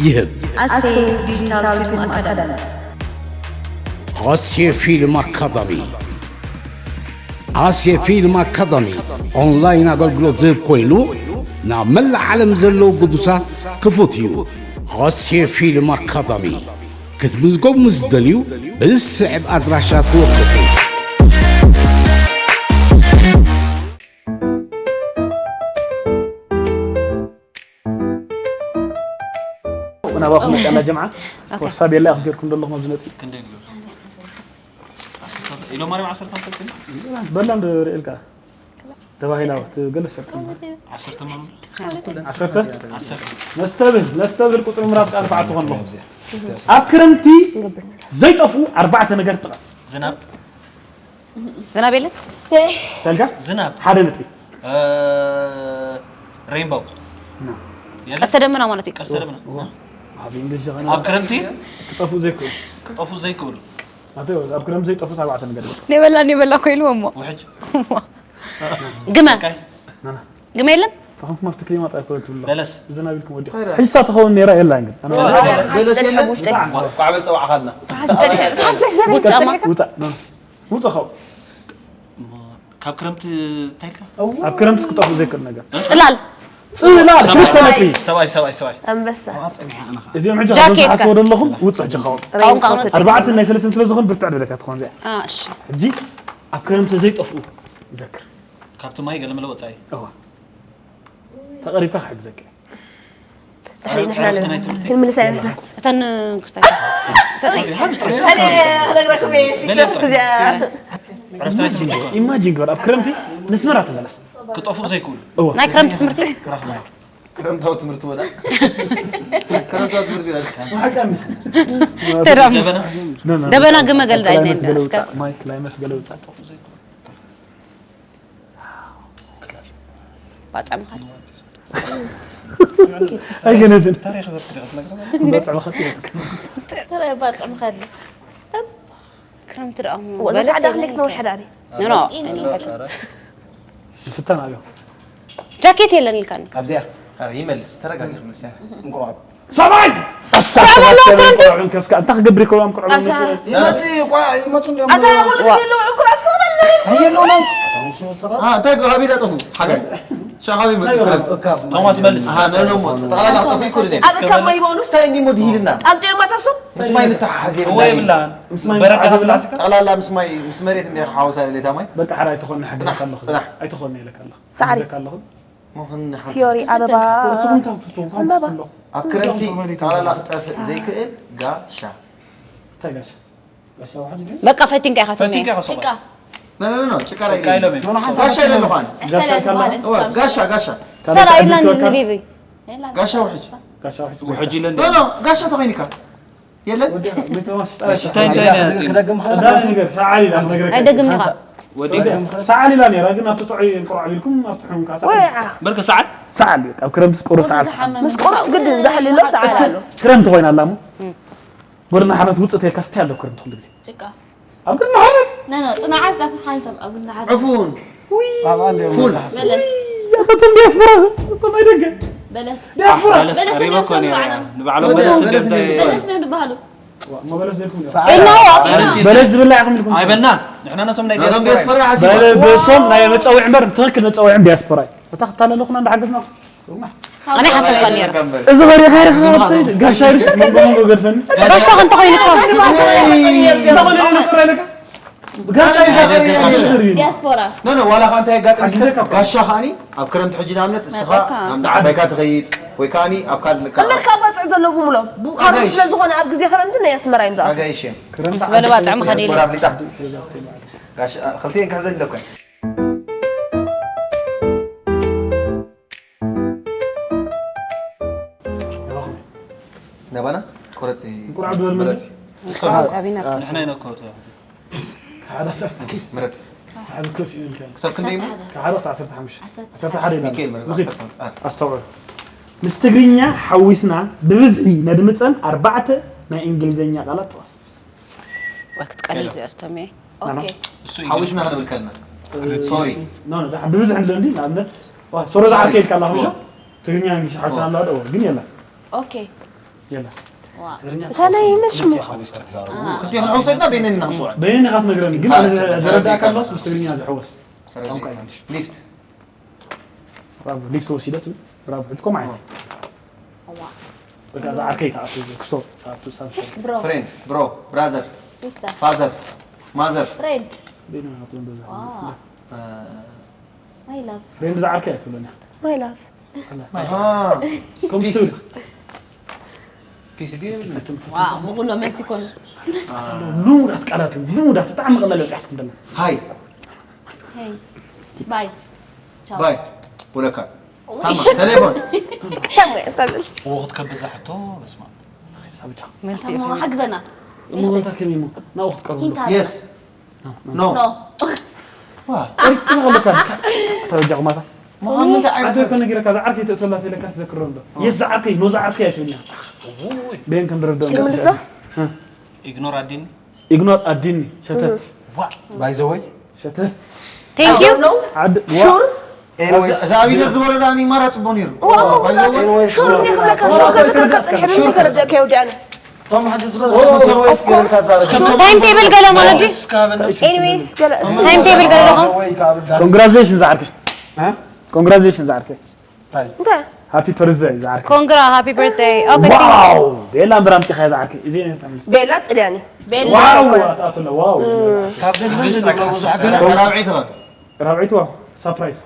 ይህብ። ኣሴ ዲጂታል ፊልም ኣካዳሚ። ኣሴ ፊልም ኣካዳሚ። ኣሴ ፊልም ኣካዳሚ ኦንላይን ኣገልግሎት ዝህብ ኮይኑ፣ ናብ መላእ ዓለም ዘለዉ ግዱሳት ክፉት እዩ። ኣሴ ፊልም ኣካዳሚ። ክትምዝገቡ ምስ ትደልዩ፣ ብዝስዕብ ኣድራሻ ተወከሱ። ናባኹም መፅኣና ጀምዓ። ኦኬ። ወሳብ የለ ኣኽቢርኩም ደለኹም ኣብዚ ነጥቢ። ክንደይ ንገብር? ዓሰርተ፣ ኢሎም ማርያም ዓሰርተ ኣንፈትን? በላ እንደ ርእልካ ተባሂላ ትገልጽ ሰብ። ዓሰርተ ማኑ? ዓሰርተ? ዓሰርተ። ነስተብል፣ ነስተብል ቁጽሪ ምራፍ ቃል ፍዓት ትኾን ኣለኹም። ኣብ ክረምቲ ዘይጠፍኡ ኣርባዕተ ነገር ጥቀስ። ዝናብ። ዝናብ የለን? ተልካ? ዝናብ። ሓደ ነጥቢ። እ፣ ሬንቦው። ና። የለን? ቀስተ ደመና ማለት እዩ። ቀስተ ደመና። ዋ። ኣብ እንግሊዝ ኸና ኣብ ክረምቲ? ክጠፍኡ ዘይክእሉ። ክጠፍኡ ዘይክእሉ። ኣተ፣ ኣብ ክረምቲ ዘይጠፍኡ ኣርባዕተ ነገር። ኔበላ፣ ኔበላ ኮይኑ እሞ። ውሕጅ። ግመ። ቃይ። ና፣ ና። ግመ የለን? ተኸንኩም ኣብቲ ክሊማ ጣይ ኮል ትብሎ። በለስ። ዝናብ ኢልኩም ወዲኹም። ሕጅሳ ትኸውን ነይራ የላን ግን። ኣነ በለስ። በለስ የለን? ቋዕ በል ጸዋዕኻልና። ጉድ ጫማ። ውጻእ፣ ና፣ ና። ውጻእ ካብኡ። እሞ፣ ካብ ክረምቲ እንታይ ኢልካ? ኣብ ክረምቲ ክጠፍኡ ዘይክእል ነገር። ጽላል። ጽላል፣ ሰብኣይ፣ ክልተ ነጥቢ። ሰብኣይ፣ ሰብኣይ፣ ሰብኣይ። ኣንበሳ። እዚኦም ሕጂ ጃኬት ካብ ዝሓስቡ ከ? ዘለኹም ውጹእ ሕጂ ካብኦም። ካብኦም፣ ካብኦም። ኣርባዕተ ናይ ሰለስተ ስለ ዝኾን ብርትዕ ድለት እያ ትኾን እዚኣ። አ፣ እሺ። ሕጂ ኣብ ክረምቲ ዘይጠፍኡ ዘክር። ካብቲ ማይ ገለመለ ወጻኢ። እዋ። ተቐሪብካ ክሕግዘካ። ዕረፍቲ ናይ ትምህርቲ። ክንምልሳ ኢና ንሕና። እተን ክስታይ። እተን ሓንቲ ጥራይ ስልኪ ኣነ ክነግረኩም እየ፣ ገለ ሲስተም ጥራይ። እዚኣ። ዕረፍቲ ናይ ትምህርቲ እኮ። ኢማጂን ግበር፣ ኣብ ክረምቲ ንስመራ ትመለስ። ክጠፍኡ ዘይክእሉ። እወ። ናይ ክረምቲ ትምህርቲ? ክረምታዊ ትምህርቲ ወዳ። ክረምታዊ ትምህርቲ ወዳ። ተዳም። ደበና? ና፣ ና። ደበና ግመ ገልዳ ክላይመት ኢልና ገለ እስከ። ውጻእ፣ ማይ ክላይመት ገለ ውጻእ። ባጽዕ ምኻድ። ኣይገነትን። ታሪኽ በርትዕ ክትነግረና? ባጽዕ ምኻድ ትበትክ። ተረ ባጽዕ ምኻድ። ክረምቲ ደኣ እሞ ወዘ በለስ ጻዕዳ የለን ክሊክ ነው ይከ። ሕዳሪ። ኖ፣ ኖ፣ እኔ ኖ፣ ኖ። ኧረ። ንፍተን ኣብዮ። ጃኬት የለን ኢልካኒ። ኣብዚኣ። ኧረ ይመልስ፣ ተረጋጊ ክመልስ እያ። እንቁራብ። ሰብኣይ! ሰብኣይ ኣለዎ፣ ክረምቲ። ቁርዕን ከስካ፣ እንታይ ክገብር ይከውን ኣብ ቁርዕን ኣሳ፣ መጽእ? ይመጽእ፣ ቋ-፣ ይመጹ እንዲኦም። ኣታ፣ ኩሉ ዋ። ግዜ ኣለዉ፣ ዕንቁር ኣብ ሰብኣይ ኣለዉ። ኣየለዉ ነው። አ፣ እንታይ ገ-፣ ሃቢላ ጠፉ? ሓጋይ። ሻ ሃቢ መጽእ፣ ክረምቲ። ቶማስ መልስ። ኣሃ፣ ነ፣ ነ፣ ሞ፣ ጠቕላላ ጠፉ ይኮ ድደ? ኣብ እስከ ካብ ማይ መልስ። ይበሉ። ስታይ እንዲ ሞ ድሂልና። ጣምጤ ማታሱ? ምስ ማይ ምተሓሓዝ እወ የብላን። ይብላን። ምስ ማይ በረዳ ምተሓሓዝ የብላን። ትብላሲ? ጠቕላላ ምስ ማይ፣ ምስ መሬት እንዲ ሓውሳ ለሌታ ማይ። በቃ፣ ሓራ ኣይትኾን፣ ንሕግዘካ በቃ፣ ኣለኹ። ጽናሕ። ኣይትኾን ኢለካ ኣለኹ። ሳዕሪ። ንሕግዘካ ኣለኹ። ሞኽን ሓንቲ ፊዮሪ ኣበባ። ቁርጽኹም ካብ ትፍትዉ፣ ካብ ዕምባባ። ትፍትዉ። ኣብ ክረምቲ ጠቕላላ ክጠፍእ ዘይክእል ጋሻ። እንታይ ጋሻ? ጋሻ ውሕጅ ድዩ? በቃ ፈቲንካ ኢኻ ትብሎ። ፈቲንካ ኢኻ ትብሎ። ጭቃ። ኖ፣ ኖ፣ ኖ፣ ጭቃ ኖ፣ ጭቃ ኢሎም እዮም። ኖ፣ ኖ፣ ሓሳብ ጋሻ ኢሎም። ጋሻ ኢሎም። ጋሻ፣ ጋሻ። እወ፣ ጋሻ፣ ጋሻ። ካልኣይ ጋሻ ውሕጅ። ኖ፣ ኖ፣ ኖ። ጋሻ ውሕጅ። ጋሻ ውሕጅ። ውሕጅ ኢለን ኖ፣ ኖ፣ ጋሻ ተኾይንካ። የለን? ወዲ፣ ቤት ተማስ፣ እሺ፣ እንታይ፣ እንታይ ነው ያጥኝ? ክደግም ኸ-፣ እንታይ ነገር? ሰዓል ኢላ፣ ክነግረካ። ኣይደግም ኢኻ። ሓንሳእ። ወዲ። ወዲ፣ ሰዓል ኢላ ነይራ፣ ግን ኣብቲ ጥዑይ እንቁራዕ ኣቢልኩም፣ ኣብቲ ሕሙም ከዓ ሰዓል። ወይ፣ ኣኽ። በርከ ሰዓል? ሰዓል፣ በቃ፣ ኣብ ክረምቲ ስቆሮ ሰዓል። ዝሓመመ ምስ ቆሮስ ግድን ዝሓልሎ ሰዓል ኣሎ። ክረምቲ ኮይና ኣላ እሞ። እም። ወርና ሓመት ውፅእ ተይልካ ስታይ ኣሎ ክረምቲ ኩሉ ግዜ። ጭቃ። ኣብ ቅድሚ ሓመት። ኖ፣ ኖ፣ ጽናዓት ዛፍ ሓንሳብ ኣብ ቅድሚ ሓመት። ዕፉን። ውይ። ኣብ ኣንድ ፉል። መጽሓፍ። በለስ። ውይ፣ ኣቶም ዲያስፖራ፣ ኣቶም ኣይደገ። በለስ። ዲያስፖራ። በለስ በለስ ቀሪበ እንዲኦም እኮ ነይራ። ሰምዓና። ንባዕሎም በለስ በለስ እንዲኦም እንታይ እንዲኦም። በለስ ነው ዝበሃሉ። ዋ፣ እሞ በለስ ዘይልኩም እዮም። ሰዓት። ኢልናዋ። በለስ የለን። በለስ ዝብላዕ ኢኹም ኢልኩም። ኣይበልናን። ንሕና ነቶም ናይ ነቶም ዲያስፖራ። ዲያስፖራ ሓሲብና። በለ-፣ በሶም ናይ መጻውዒ እምበር፣ ትኽክል መጻውዒ ዲያስፖራ እዩ። እታ ክታለለኹና እንዳሓገዝና። ኣነ ሓሰብካ ነይረ። እዚ ኸሪኻ ኢኻ፣ እዚ ኣብ ሰይድ፣ ጋሻ ይርስ፣ መንጎ መንጎ ገድፈኒ። ጋሻ ከንተ ኾይኑ እኮ። ወይ። ጋሻ ይርስ፣ ጋሻ ይርስ። ዲያስፖራ። ኖ፣ ኖ፣ ዋላ ኸኣ እንታይ የጋጥም ሓጊዘካ እኮ። ጋሻ ኸኣኒ ኣብ ክረምቲ ሕጂ ንኣብነት እስኻ መጸካ። ናብ እንዳ ዓባይካ ትኸይድ ወይ ከኣኒ ኣብ ካልእ ልካ እምበርካ ባጽዕ ዘለዎ ብምሎም። ቡ-፣ ሓሩር ኣጋይሽ። ስለ ዝኾነ ኣብ ግዜ ክረምቲ ናይ ኣስመራ እዮም ዝኣትዉ። ኣጋይሽ እዮም። ክረምቲ ምስ በለ ዓዲ ባጽዕ ምኻድ የለ። ዲያስፖራ ኣፍሊጣ። ጋሻ፣ ክልቲኤን ክሕዘን ኢለኩ እየ። ናባና? ቆረጽ። እንቁራዕ ድበል ምረጽ። እሱ ቋንቋ ቢና። ንሕና ኢና እኮ ሓደ ሰብ። ምረጽ። ሓደ ኮስ ይልካ። ክሳብ ክንደይ እሞ? ሓደ። ሓደ ክሳብ ዓሰርተ ሓሙሽተ። ዓሰርተ። ዓሰርተ ሓደ ኢልና። ሚካኤል ምረጽ፣ ምኪድ። ዓሰርተ ሓደ። ኣስተውዕል። ምስ ትግርኛ ሓዊስና ብብዝሒ ነድምጸን ኣርባዕተ ናይ እንግሊዝኛ ቃላት ጥቐስ። ወይ ክትቀልል ሄሎ። እዚኣ ዝተምየ። ኦኬ። እሱ እዩ። ሓዊስና ክንብል ከለና። ሶሪ። ኖ ኖ ዳሕ ብብዝሕ እንደ እንዲ ንኣብነት ዋ፣ ሶሮ ዝዓርከ ኢልካ ኣላ ከምሻ ትግርኛ እንግሊሽ ሓብሳ ኣላ ዶ ግን የላ ኦኬ የላ ዋ እታ ናይ መሽሙ ክልቲኦም ንሕውሰድና በይነን ኢና ንፅውዕ። በይን ኢኻ ትነግረኒ ግን ኣነ ዘረዳእካ ኣለስ ምስ ትግርኛ ዝሕወስ ስለዚ ሊፍት ብራቮ ሊፍት ወሲደት ብራቮ ሕጅኮም ዓይነት ዋ በቃ እዛ ዓርከይ ተኣቱ ክስቶ ተኣቱ ሳብ ብሮ ፍሬንድ ብሮ ብራዘር ሲስተር ፋዘር ማዘር ፍሬንድ በይን ኢኻ ትነግረኒ ዋ ማይ ላቭ ፍሬንድ ዝዓርከይ ኣይትብለኒ my love ከምስቱ ፒስ ድዩ ዋ ብኩሎ መልሲ ኮኑ ልሙዳት ቃላት እዩ ልሙዳት ብጣዕሚ ቀላል በፂሓትኩም ደላ ሃይ ሄይ ባይ ቻው ባይ ውለካ ታማ ቴሌፎን እዎ ክትከብዛ ሕቶ በስማ መልሲ እዩ። ሓግዘና እሞ እንታይ ከመይ እሞ ናብኡ ክትቀርቡ ሂንታ የስ ኖ ኖ ቀሪብካ ኣለካ ተረጃኹማታ ምንታይ ዓንተ ዓይነት እኮ ነጊረካ ዝዓርከይ ትእትወላ ተለካ ትዘክሮ እንዶ የስ ዝዓርከይ ኖ ዝዓርከይ ኣይትብልና ቤን ከም ድረዶ ስምልስና ኢግኖር ኣዲኒ ኢግኖር ኣዲኒ ሸተት ባይዘወይ ሸተት Thank you. ዓድ ሹር እዛ ኣብ ኢደር ዝበረዳ ኒማራ ፅቡቅ ነይሩ ሹር እንዲኹም ለካ ሹር ከዝክር ቀፅል ሕብሪ ከረደእካ የውዲኣነ ቶም ሕጂ ብዙሕ ሰብስ ገይርካ ዛረብ ታይም ቴብል ገለ ማለት ድዩ ስካበና ኤኒዌይስ ገለ ታይም ቴብል ገለ ዶ ወይ ካብ ዳ ኮንግራቹሌሽን ዝዓርከይ እ? ኮንግራቹሌሽን ዝዓርከይ እንታይ ሃፒ በርዝደይ ዝዓርከይ ኮንግራ ሃፒ በርትደይ ኦኬ ዋው ቤላ እምበር ኣምፂኻ ዝዓርከይ እዚ ቤላ ጥልያኒ ቤላ ዋው ኣትኣቱለ ዋው ካብ ገለ ብዙሕ ገለ ራብዒ ተቐ ራብዒቱ ዋው ሳፕራይዝ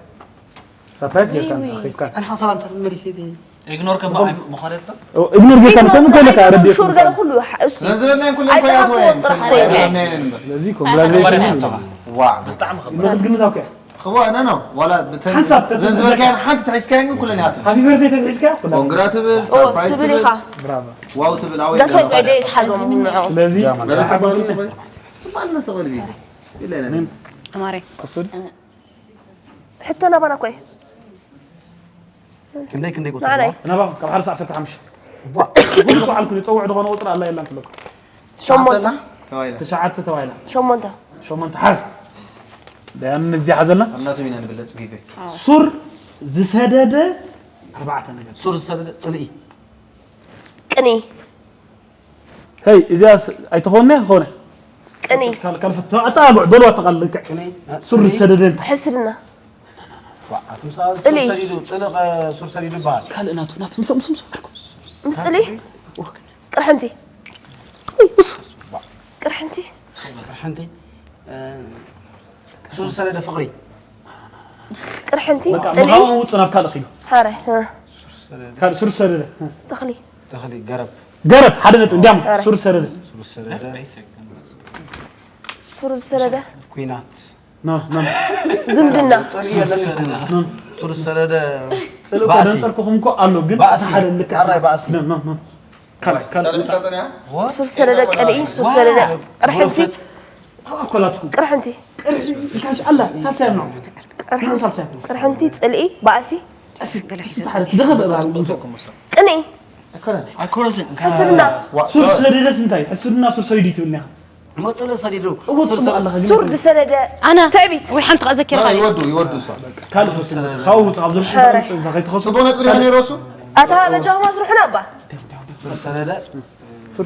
ሳፕራይዝ ጌርካ ከፍካ ኣነ ሓሳብ ኣንተ መሊሰ ይደ ኢግኖር ከም ምዃነታ እግኖር ጌርካ ከም ከለካ ረድእ ሹር ገለ ኩሉ እሱ ስለዝበልና ኩለን ኣይተሓፍዎ ኮያት ጥራሕ ወይ ኮይነ ስለዚ ኮንግራቹሌሽን ዋ ብመግምታው ከ ክዋ ና ነው ዋላ ብተን ሓንሳብ ተዝበልካ ዘዝበልካያን ሓንቲ ተሒዝካያን ኩለን ያት ሃፒ በርዝደይ ተዝሒዝካ ኩላ ኮንግራ ትብል ሳፕራይዝ ትብል ትብል ኢኻ ብራቮ ዋው ትብል ኣወይ ዳስ ወይ ቆይደ ይትሓዞም ንዑ ስለዚ ገለ ሓጎስ ጽባልና ሰበል ቢል ይለና ተማሪ ቅሱድ ሕቶ ናባና ኮይ ክንደይ ክንደይ ቁፅሪ ንዓናይ ናባ ካብ ሓደ ሰዓት ዓሰርተ ሓሙሽተ ኩሉ ሰዓልኩ ዝፀውዕ ዝኾነ ቁፅሪ ኣላ የላን ክብለኩም ሸሞንተ ተባይላ ትሽዓተ ተባሂላ ሸሞንተ ሸሞንተ ሓዝ ደያን እዚኣ ሓዘልና ኣብናቶም ኢና ንብለጽ ግዜ ሱር ዝሰደደ ኣርባዕተ ነገር ሱር ዝሰደደ ፅልኢ ቅኒ ሄይ እዚኣ ኣይትኾነ ኾነ ቅኒ ካልፍቶ ኣፀጋግዕ በልዋ ተቃልልካ ቅኒ ሱር ዝሰደደ እንታይ ሕስድና ኣቱም ሰባት ሱር ሰዲዱ ፅልእ ሱር ሰዲዱ ይበሃል ካልእ ናቱ ናቱ ምስ ምስ ምስ ዓርኩም ምስሊ ቅርሕንቲ ቅርሕንቲ ሓንቲ ሱር ዝሰደደ ፍቕሪ ቅርሕንቲ በቃ ፅሊ ምሃቡ ውፅእ ናብ ካልእ ኪዱ ሓረ ካልእ ሱር ዝሰደደ ተኽሊ ተኽሊ ገረብ ገረብ ሓደ ነጥቢ እንዲያም ሱር ዝሰደደ ሱር ዝሰደደ ሱር ዝሰደደ ኩናት ኖ ኖ ዝምድና ሱር ዝሰደደ ፅልእ እኮ ባእሲ ደንጠርኩኹም እኮ ኣሎ ግን ባእሲ ሓደ ልክዕ ኣራይ ባእሲ ኖ ኖ ኖ ካልእ ካልእ ውፃእ ሱር ዝሰደደ ቀልኢ ሱር ዝሰደደ ቅርሕንቲ ኣኮላትኩም ቅርሕንቲ ኢልካ ኣላ ሳልሳይ ነው ቅርሕንቲ ሳልሳይ ቅርሕንቲ ፅልኢ ባእሲ ሓደ ትደኸበ ባል ቅኒ ኣይኮነትን ሕስድና ሱር ዝሰደደስ እንታይ ሕስድና ሱር ሰዲዱ ትብልኒ ኢኻ መፅለ ሰዲዱ እወ ጽቡቅ ኣለኻ ግን ሱር ዝሰደደ ኣነ ትዕቢት ወይ ሓንቲ ክዘኪርካ ይወዱ ይወዱ እሷ ካልእ ሶስት ካብ ውፅእ ኣብዞም ሕረ ከይትኸሱ ጽቡቅ ነጥቢ ዲኻ ነይሩ እሱ ኣታ በጃኹም ኣስርሑና እባ ሰደደ ሱር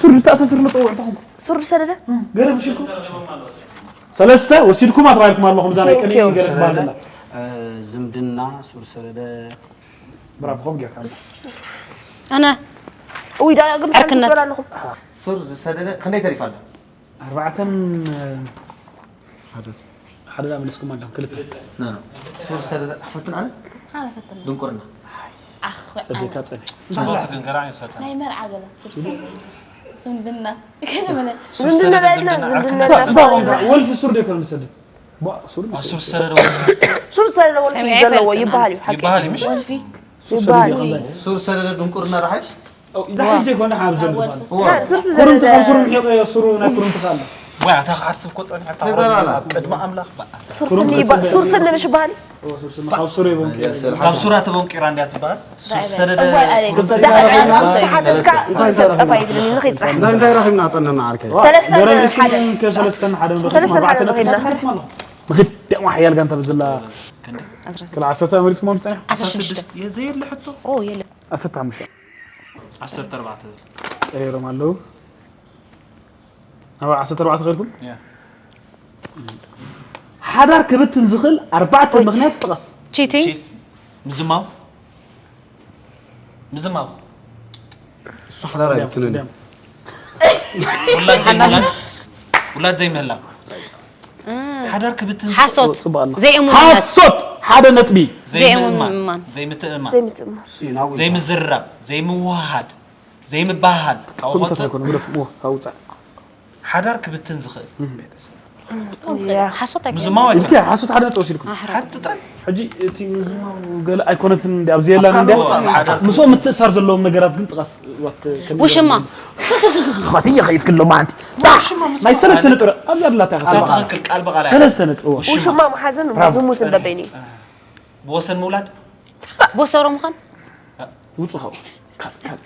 ሱር ተኣሳስር መፀውዕታ ኹም ሱር ዝሰደደ ገረብ ሽኩ ሰለስተ ወሲድኩም ኣትባልኩም ኣለኹም እዛ ናይ ቅኒ Thank you. ገለ ትባል ዘላ ዝምድና ሱር ሰደደ ብራቮ ኹም ጌርካ ኣነ ውይ ዳግም ዕርክነት። ትበላ ኣለኹም ሱር ዝሰደደ ክንደይ ተሪፋ ኣሎ ኣርባዕተን ሓደ ዳ መለስኩም ኣለኹም ክልተ ኖ፣ ኖ። ሱር ዝሰደደ ክፈትን ኣነ ሓረፈትና ድንቁርና ዓኽ ጸቢካ ጸቢ ጽቡቅ ግን ገራኒ ትፈተና ናይ መርዓ ገለ ሱርሰ ዝምድና ከለመለ ዝምድና ዳይልና ዝምድና ዳይልና ወልፊ ሱር ደይኮነ ዝሰድድ ሱር ሱር ዝሰደደ ወልፊ ሱር ዝሰደደ ወልፊ ሰሚዐ ዘለዎ ኣይፈልጥን። ይበሃል እዩ ሓቂ ይበሃል ይምሽ ወልፊ ይበሃል እዩ ሱር ዝሰደደ ድንቁርና ረሓሽ ዳሓሽ ዘይኮነ ሓብ ዘሎ ወልፊ ና፣ ሱር ኩሩምቲ ዝሰደደ ካብ ሱር ምሒጠዮ ሱሩ ናይ ኩሩምቲ ካለ ወይ ኣታ ክሓስብ እኮ ጸኒሐ ተዘራላ ኣብ ቅድሚ ኣምላኽ በኣ ሱር ስኒ ይባ- ሱር ስኒ ምሽ በሃል እዩ ካብ ሱር ይቦም ካብ ሱራ ተቦንቂራ እንዲያ ትበሃል ሱር ዝሰደደ እዋይ፣ ኣሌ፣ ኩሩምቲ ዳሓሽ ሓደካ ሰብ ጸፋ ይብለኒ ንኺድ ጥራሕ እንታይ እንታይ ረኺብና ጠነና ዓርከይ ሰለስተ ገረብ ሓደ ሒዝኩም ከሰለስተን ሓደ ሰለስተን ሓደ ኣርባዕተ ረኺብና ነጥቢ ኣለኹ ንኽድ ደማ ሓያል ጋንታ ብዘላ ክንዲ ክላ ዓሰርተ መሪጽኩም ምጽና ዓሰርተ ሽዱሽተ ስድስት የዘየለ ሕቶ ኦ የለ ዓሰርተ ሓሙሽተ ዓሰርተ ኣርባዕተ ቀይሮም ኣለዉ። ናብ ዓሰርተ ኣርባዕተ ከድኩም ያ ሓዳር ክብትን ዝኽእል ኣርባዕተ ምኽንያት ጥቐስ። ቺቲንግ ምዝማው ምዝማው እሱ ሓዳር ኣይብትንን ድያም። ውላድ ዘይምህላው ውላድ ዘይምህላው ሓዳር ክብትን ሓሶት ጽቡቕ ኣላ። ዘይእሙንነት ሓሶት ሓደ ነጥቢ። ዘይምእማን ዘይምእማን። ዘይምትእማን ዘይምጽማ ዘይምዝራብ ዘይምውሃድ ዘይምባሃል ኩምታት ካወቆጽ ኣይኮነ ግደፍ ሞ ካውጻ ሓዳር ክብትን ዝኽእል ሓሶት ኣይኮነን። ምዝማው ኣይኮነ ኢልኪ ሓሶት ሓደ ነጥቢ ወሲድኩም። ሓቲ ጥራይ ሕጂ እቲ ምዝማው ገለ ኣይኮነትን እንዲ ኣብዚ የላን እንዲ ኣብ ካልእ ቦታ ሓዳር ምስኦም ምትእሳር ዘለዎም ነገራት ግን ጥቐስ። ዋት ከም ውሽማ ኸቲ ይኸይፍ ክሎ ማንቲ ናይ ሰለስተ ነጥቢ ኣብዚ ኣላታ እታ ትኽክል ቃል ብቃል እያ። ሰለስተ ነጥቢ ውሽማ ውሽማ መሓዘን ዝሙት እንደበይኒ ብወሰን ምውላድ ቦሰሮ ምዃን ውጹ ኸው ካል ካል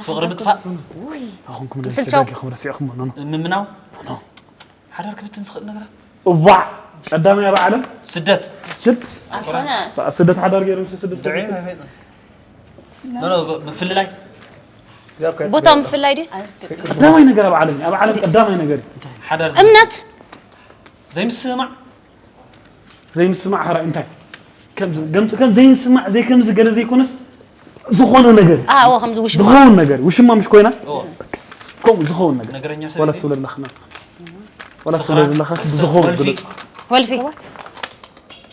ፍቕሪ ምጥፋእ ታኹንኩም ምስልቻው። ኹም ረሲዕኩም ኖ ምምናው ሓዳር ክብትን ዝኽእል ነገራት እዋዕ ቀዳማይ ኣብ ዓለም ስደት ስድ ኣይኮነ ኣብ ስደት ሓዳር ገይሮም ስደት ድዒ ምፍልላይ ቦታ ምፍላይ ድዩ? ቀዳማይ ነገር ኣብ ዓለም እዩ። ኣብ ዓለም ቀዳማይ ነገር እዩ። ሓዳር እምነት ዘይምስማዕ ዘይምስማዕ ሓራይ እንታይ ከምዚ ገምቱ ከም ዘይምስማዕ ዘይከምዚ ገለ ዘይኮነስ ዝኾነ ነገር ኣዎ ከምዚ ውሽማ ዝኸውን ነገር ውሽማ ምሽ ኮይና እዎ። ከምኡ ዝኸውን ነገር ነገረኛ ሰብ ወላ የለይ? ስትወለድ ለኽና ወላ ስኽራ፣ ስትወለድ ለኻ መስተ፣ ዝኸውን ወልፊ። ግለጽ ወልፊ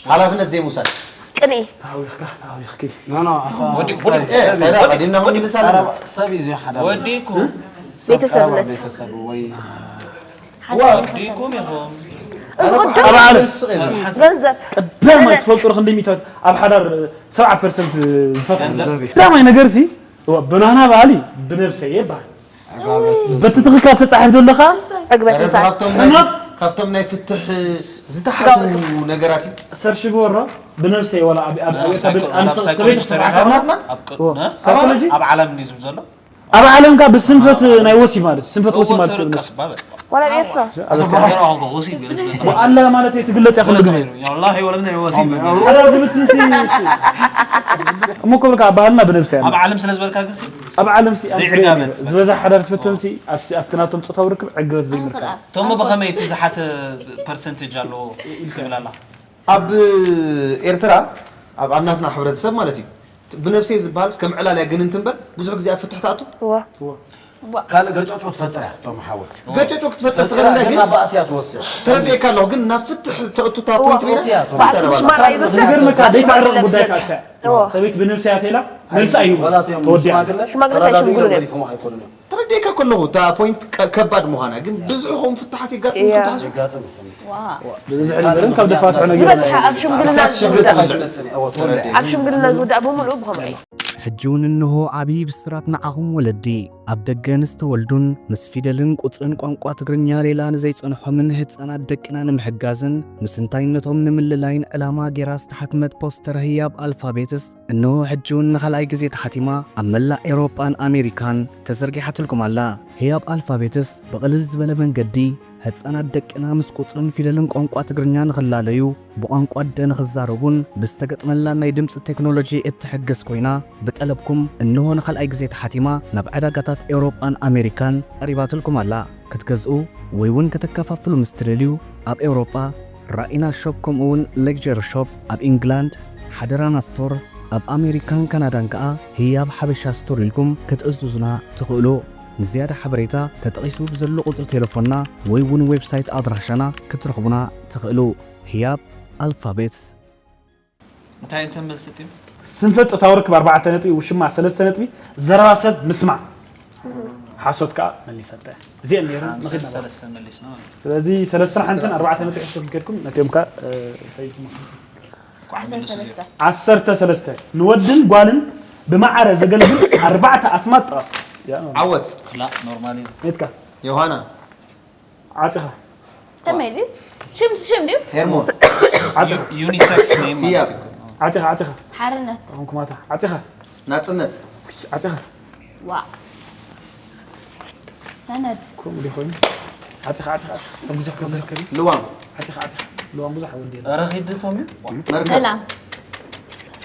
ሓላፍነት ዘይምውሳድ ቅንኢ ታዊኽካ ታዊኽኪ ኖ ኖ ኣኻ ወዲ- ወዲ- ኤ፣ እንታይ ደኣ ቀዲምና ምምልስ ኣለና ሰብ እዩ እዚ ሓደ ወዲኩም ቤተሰብነት ቤተሰብ ወይ ወዲኩም ኢኹም ኣብ ዓለም ገንዘብ ቀዳማይ ትፈልጡ ዶ ክንደይ ሚታት ኣብ ሓዳር ሰብዓ ፐርሰንት ዝፈትሕ ገንዘብ። ቀዳማይ ነገር ሲ ብናና ባህሊ ብነብሰይ ይባሃል በቲ ትኽክል ኣብ ተጻሒፍ ዘለኻ ዕግበት ምሳል ካብቶም ናይ- ካብቶም ናይ ፍትሕ ዝተሓቱ ነገራት እዩ ሰርሽ ብወሮ ብነብሰይ ወላ ኣብ ኣብ ኣብ ሳይኮ- ኣብ ኣብ ሰበይቲ ሳይኮሎጂ ተባዕካ ተረጋጋ። ማለት ኣብ ቅ- ኦ፣ እ? ሳይኮሎጂ ኣብ ዓለም እንዲህ ዝብል ዘሎ ኣብ ዓለም ካብ ብስንፈት ናይ ወሲ ማለት ስንፈት ወሲ ማለት ወተር ነው። ቀስ ባበል ዋላ ኣብ ኤርትራ ኣብ ሰፈራ ቋንቋ ወሲ ይብል ወኣላ ማለት ትግለጽ ያክል ግዜ ወላሂ ወላ ምን ወሲ ሓዳር ግብትን ሲ እሞ ከብልካ ባህልና ብነብሰ ያለ ኣብ ዓለም ስለ ዝበልካ ግሲ ኣብ ዓለም ሲ ኣብ ዘይዕጋበት። ዝበዛ ሓዳር ዝፍተን ሲ ኣብ ኣብቲ ናቶም ጾታዊ ርክብ ዕግበት ዘይምርካብ ቶም ብኸመይ እቲ ዝሓተ ፐርሰንቴጅ ኣለዎ ትብል ኣላ ኣብ ኤርትራ ኣብ ኣብናትና ሕብረተሰብ ማለት እዩ ብነብሰይ ዝበሃል እስከ ምዕላል እያ ግን እንትንበር ብዙሕ ግዜ ኣብ ፍትሕ ትኣቱ እዋ ካልእ ገጨጮ ትፈጥር እያ ቶም ሓወት ገጨጮ ክትፈጥር ትኽእል እንዳ ግን ባእሲ እያ ትወስድ ተረዲእካ ኣለኹ ግን ናብ ፍትሕ ተእቱታ ፖይንት ቤና ባእሲ ሽማራ ይብርትዕ ዝገርመካ ዘይተዕረቕ ጉዳይ ሽማግለ ካሰ ሰበይት ብነብሰያ ተላ መልሳ እዩ ወላትዮም ተወዲኣ ሽማግለ ሰሽምጉሉ እዮም ገዲፎም ኣይኮኑን እዮም ተረዲእካ ከለኹ እታ ፖይንት ከ- ከባድ ምዃና ግን ብዙሕኹም ፍትሓት ይጋጥም እያ። ትሓስቡ ይጋጥም ብብዝሒ ነገር ካብ ደፋትሖ ነገር ዝበዝሐ ኣብ ሽምግልና እሳስ ሽግር ዝውዳእ ትፈልጥ ኣብ ሽምግልና ዝውዳእ ብምሉኡ ብኸምኡ እዩ ሕጂ እውን እንሆ ዓብዪ ብስራት ንዓኹም ወለዲ ኣብ ደገ ንዝተወልዱን ምስ ፊደልን ቁጽርን ቋንቋ ትግርኛ ሌላ ንዘይጸንሖምን ህጻናት ደቅና ንምሕጋዝን ምስ እንታይነቶም ንምልላይን ዕላማ ጌራ ዝተሓትመት ፖስተር ህያብ ኣልፋቤትስ እንሆ ሕጂ እውን ንኻልኣይ ግዜ ተሓቲማ ኣብ መላእ ኤውሮጳን ኣሜሪካን ተዘርጊሓትልኩም ኣላ። ህያብ ኣልፋቤትስ ብቕልል ዝበለ መንገዲ ህጻናት ደቅና ምስ ቁጽርን ፊደልን ቋንቋ ትግርኛ ንኽላለዩ ብቋንቋ ኣደ ንኽዛረቡን ብዝተገጥመላ ናይ ድምጺ ቴክኖሎጂ እትሕግዝ ኮይና ብጠለብኩም እንሆ ንኻልኣይ ግዜ ተሓቲማ ናብ ዕዳጋታት ኤውሮጳን ኣሜሪካን ቀሪባትልኩም ኣላ ክትገዝኡ ወይ እውን ከተከፋፍሉ ምስ ትደልዩ ኣብ ኤውሮጳ ራኢና ሾፕ ከምኡ እውን ሌክጀር ሾፕ ኣብ ኢንግላንድ ሓደራና ስቶር ኣብ ኣሜሪካን ካናዳን ከኣ ህያብ ሓበሻ ስቶር ኢልኩም ክትእዝዙና ትኽእሉ ንዝያዳ ሓበሬታ ተጠቒሱ ብዘሎ ቁጽሪ ቴሌፎንና ወይ እውን ዌብሳይት ኣድራሻና ክትረኽቡና ትኽእሉ ህያብ ኣልፋቤትስ እንታይ እንተ መልሲ እትም ስንፈት ጾታዊ ርክብ ኣርባዕተ ነጥቢ ውሽማ ሰለስተ ነጥቢ ዘረባ ሰብ ምስማዕ ሓሶት ከዓ መሊሰተ እዚአን ነይረን ንኽድ ነበር ሰለስተ መሊስና ማለት እዩ። ስለዚ ሰለስተን ሓንተን ኣርባዕተ ነጥቢ ሕቶ ከድኩም ነቲኦም ከዓ ሰይድኩም ኳዕ መልሱ ዜሮ። ዓሰርተ ሰለስተ ንወድን ጓልን ብማዕረ ዘገልግል ኣርባዕተ ኣስማት ጥቐስ ዓወት ክላእ ኖርማሊ የትካ ዮሃና ዓፂኻ ከመይ ድዩ? ሽም ሽም ድዩ? ሄርሞን ዓፂኻ ዩኒሰክስ ኔም ማለት ህያብ እዩ። ዓፂኻ ዓፂኻ ሓርነት ኹምኩማታ ዓፂኻ ናፅነት ዓፂኻ ዋ ሰነድ ከምኡ ዲኾይኑ ዓጺኻ፣ ዓጺኻ፣ ዓጺኻ። ኣብ ግዜ ክከብር። ልዋም። ዓጺኻ፣ ዓጺኻ። ልዋም ብዙሕ ወዲ የለን። ኧረ ኺድ ቶሚ። ሰላም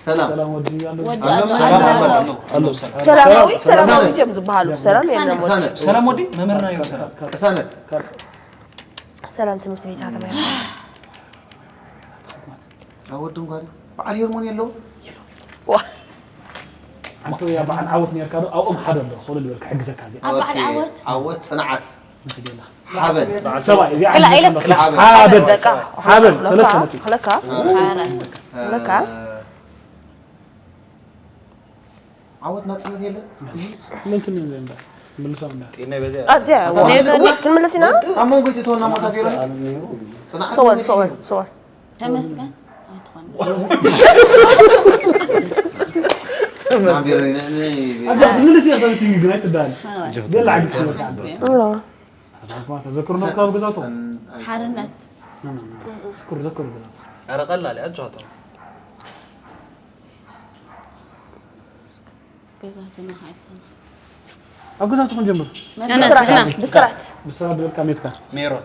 ሰላም። ሰላም ወዲ ኣሎ። ወዲ ኣሎ ኣሎ። ሰላም ኣሎ። ኣሎ ሰላም። ሰላማዊ ሰላም። ሰላማዊ እዮም ዝበሃሉ። ሰላም የለን። ቅሳነት። ሰላም ወዲ መምህርና እዮም ሰላም። ቅሳነት። ሰላም ትምህርቲ ቤት ሃተማ። ኣወድም ጓል በዓል ሄርሞን የለው። ኣንተ ያ በዓል ዓወት ነርካ ዶ ኣብኦም ሓደ ኣሎ ክእሉ ልበልካ ሕግዘካ እዚኣ ኣብ በዓል ዓወት ዓወት ጽንዓት ንክደላ ሓበን ሰብኣይ እዚኣ ክላ ኢለ ሓበን ሓበን ሰለስተ ነጥቢ ክለካ ሓረ ክለካ ዓወት ናጽነት የለን። ምንትን ዘንዳ ምልሳ እንዳ ኣብዚያ ክንምለስ ኢና። ኣብ መንጎ እቲ ተወና ሞታ ቢሮ ጽንዓት ሶወር ሶወር ሶወር ተመስገን ኣይትኾን ናቢሮ ኣጃ ምልስ እያ ተብትኝ ግን ኣይትዳል ገለ ዓግስ ይወጣ ተዘክሩ ነው ካብ ግዛቱ ሓርነት ዘክሩ ዘክሩ ግዛቱ ኧረ ቀላል እያ ኣጆሃቶም ገዛትና ኣይኮነ ኣብ ግዛቱ ክንጀምር ብስራት ብስራት ብስራ ድበልካ ሜትካ ሜሮን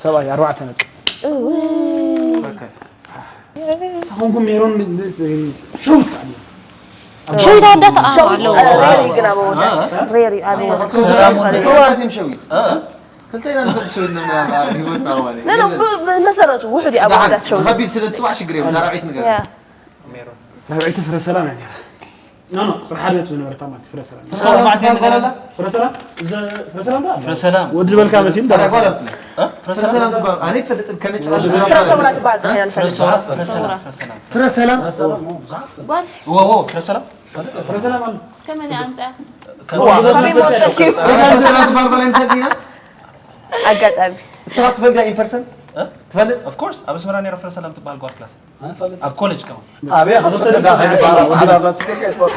ሰብኣይ ኣርባዕተ ነጥቢ ኣኹንኩም ሜሮን ሸውት ሸዊት ኣወዳት ኣለዎ ሬሪ ግን ኣብ ወዳት ሬሪ ኣብ ሰላም ወዲ ከዋት እዮም ሸዊት ክልተ ኢና ንፈልጥ ሸዊት ንብና ህይወትና ማለት መሰረቱ ውሕድ እዩ ኣብ ወዳት ሸዊት ከቢድ ስለ ዝፅዋዕ ሽግር እዮም ዳራዒት ነገር ያ ሜሮን ራብዒቲ ፍረ ሰላም እያ ነራ ኖ ኖ ቁፅሪ ሓደ ነጥቢ ዝነበረታ ማለት ፍረ ሰላም ሰላም ትባል ጓል ኣላ ፍረ ሰላም እዛ ፍረ ሰላም ዶ ኣላ? ፍረ ሰላም ወዲ በልካ መሲል ጓል ጓል ኣላ ኣነ ይፈልጥ ከነጭ ወዲ በልካ ፍረ ሰውራ ትበሃል ጥራሕ እያ ፍረ ንፈልጥ ሰውራ ፍረ ሰላም ፍረ ሰላም ፍረ ሰላም ጓል ወዎ ፍረ ሰላም ፍረ ሰላም ኣሎ እስከ መን ኣምፅያ ፍረ ሰላም ትባል ጓል ኣይንፈልጥ ኢና ኣጋጣሚ ንስኻ ትፈልጥ ኢን ፐርሰን ትፈልጥ ኦፍኮርስ ኣብ ኣስመራ ነራ ፍረ ሰላም ትበሃል ጓል ክላስ ኣብ ኮሌጅ ከማ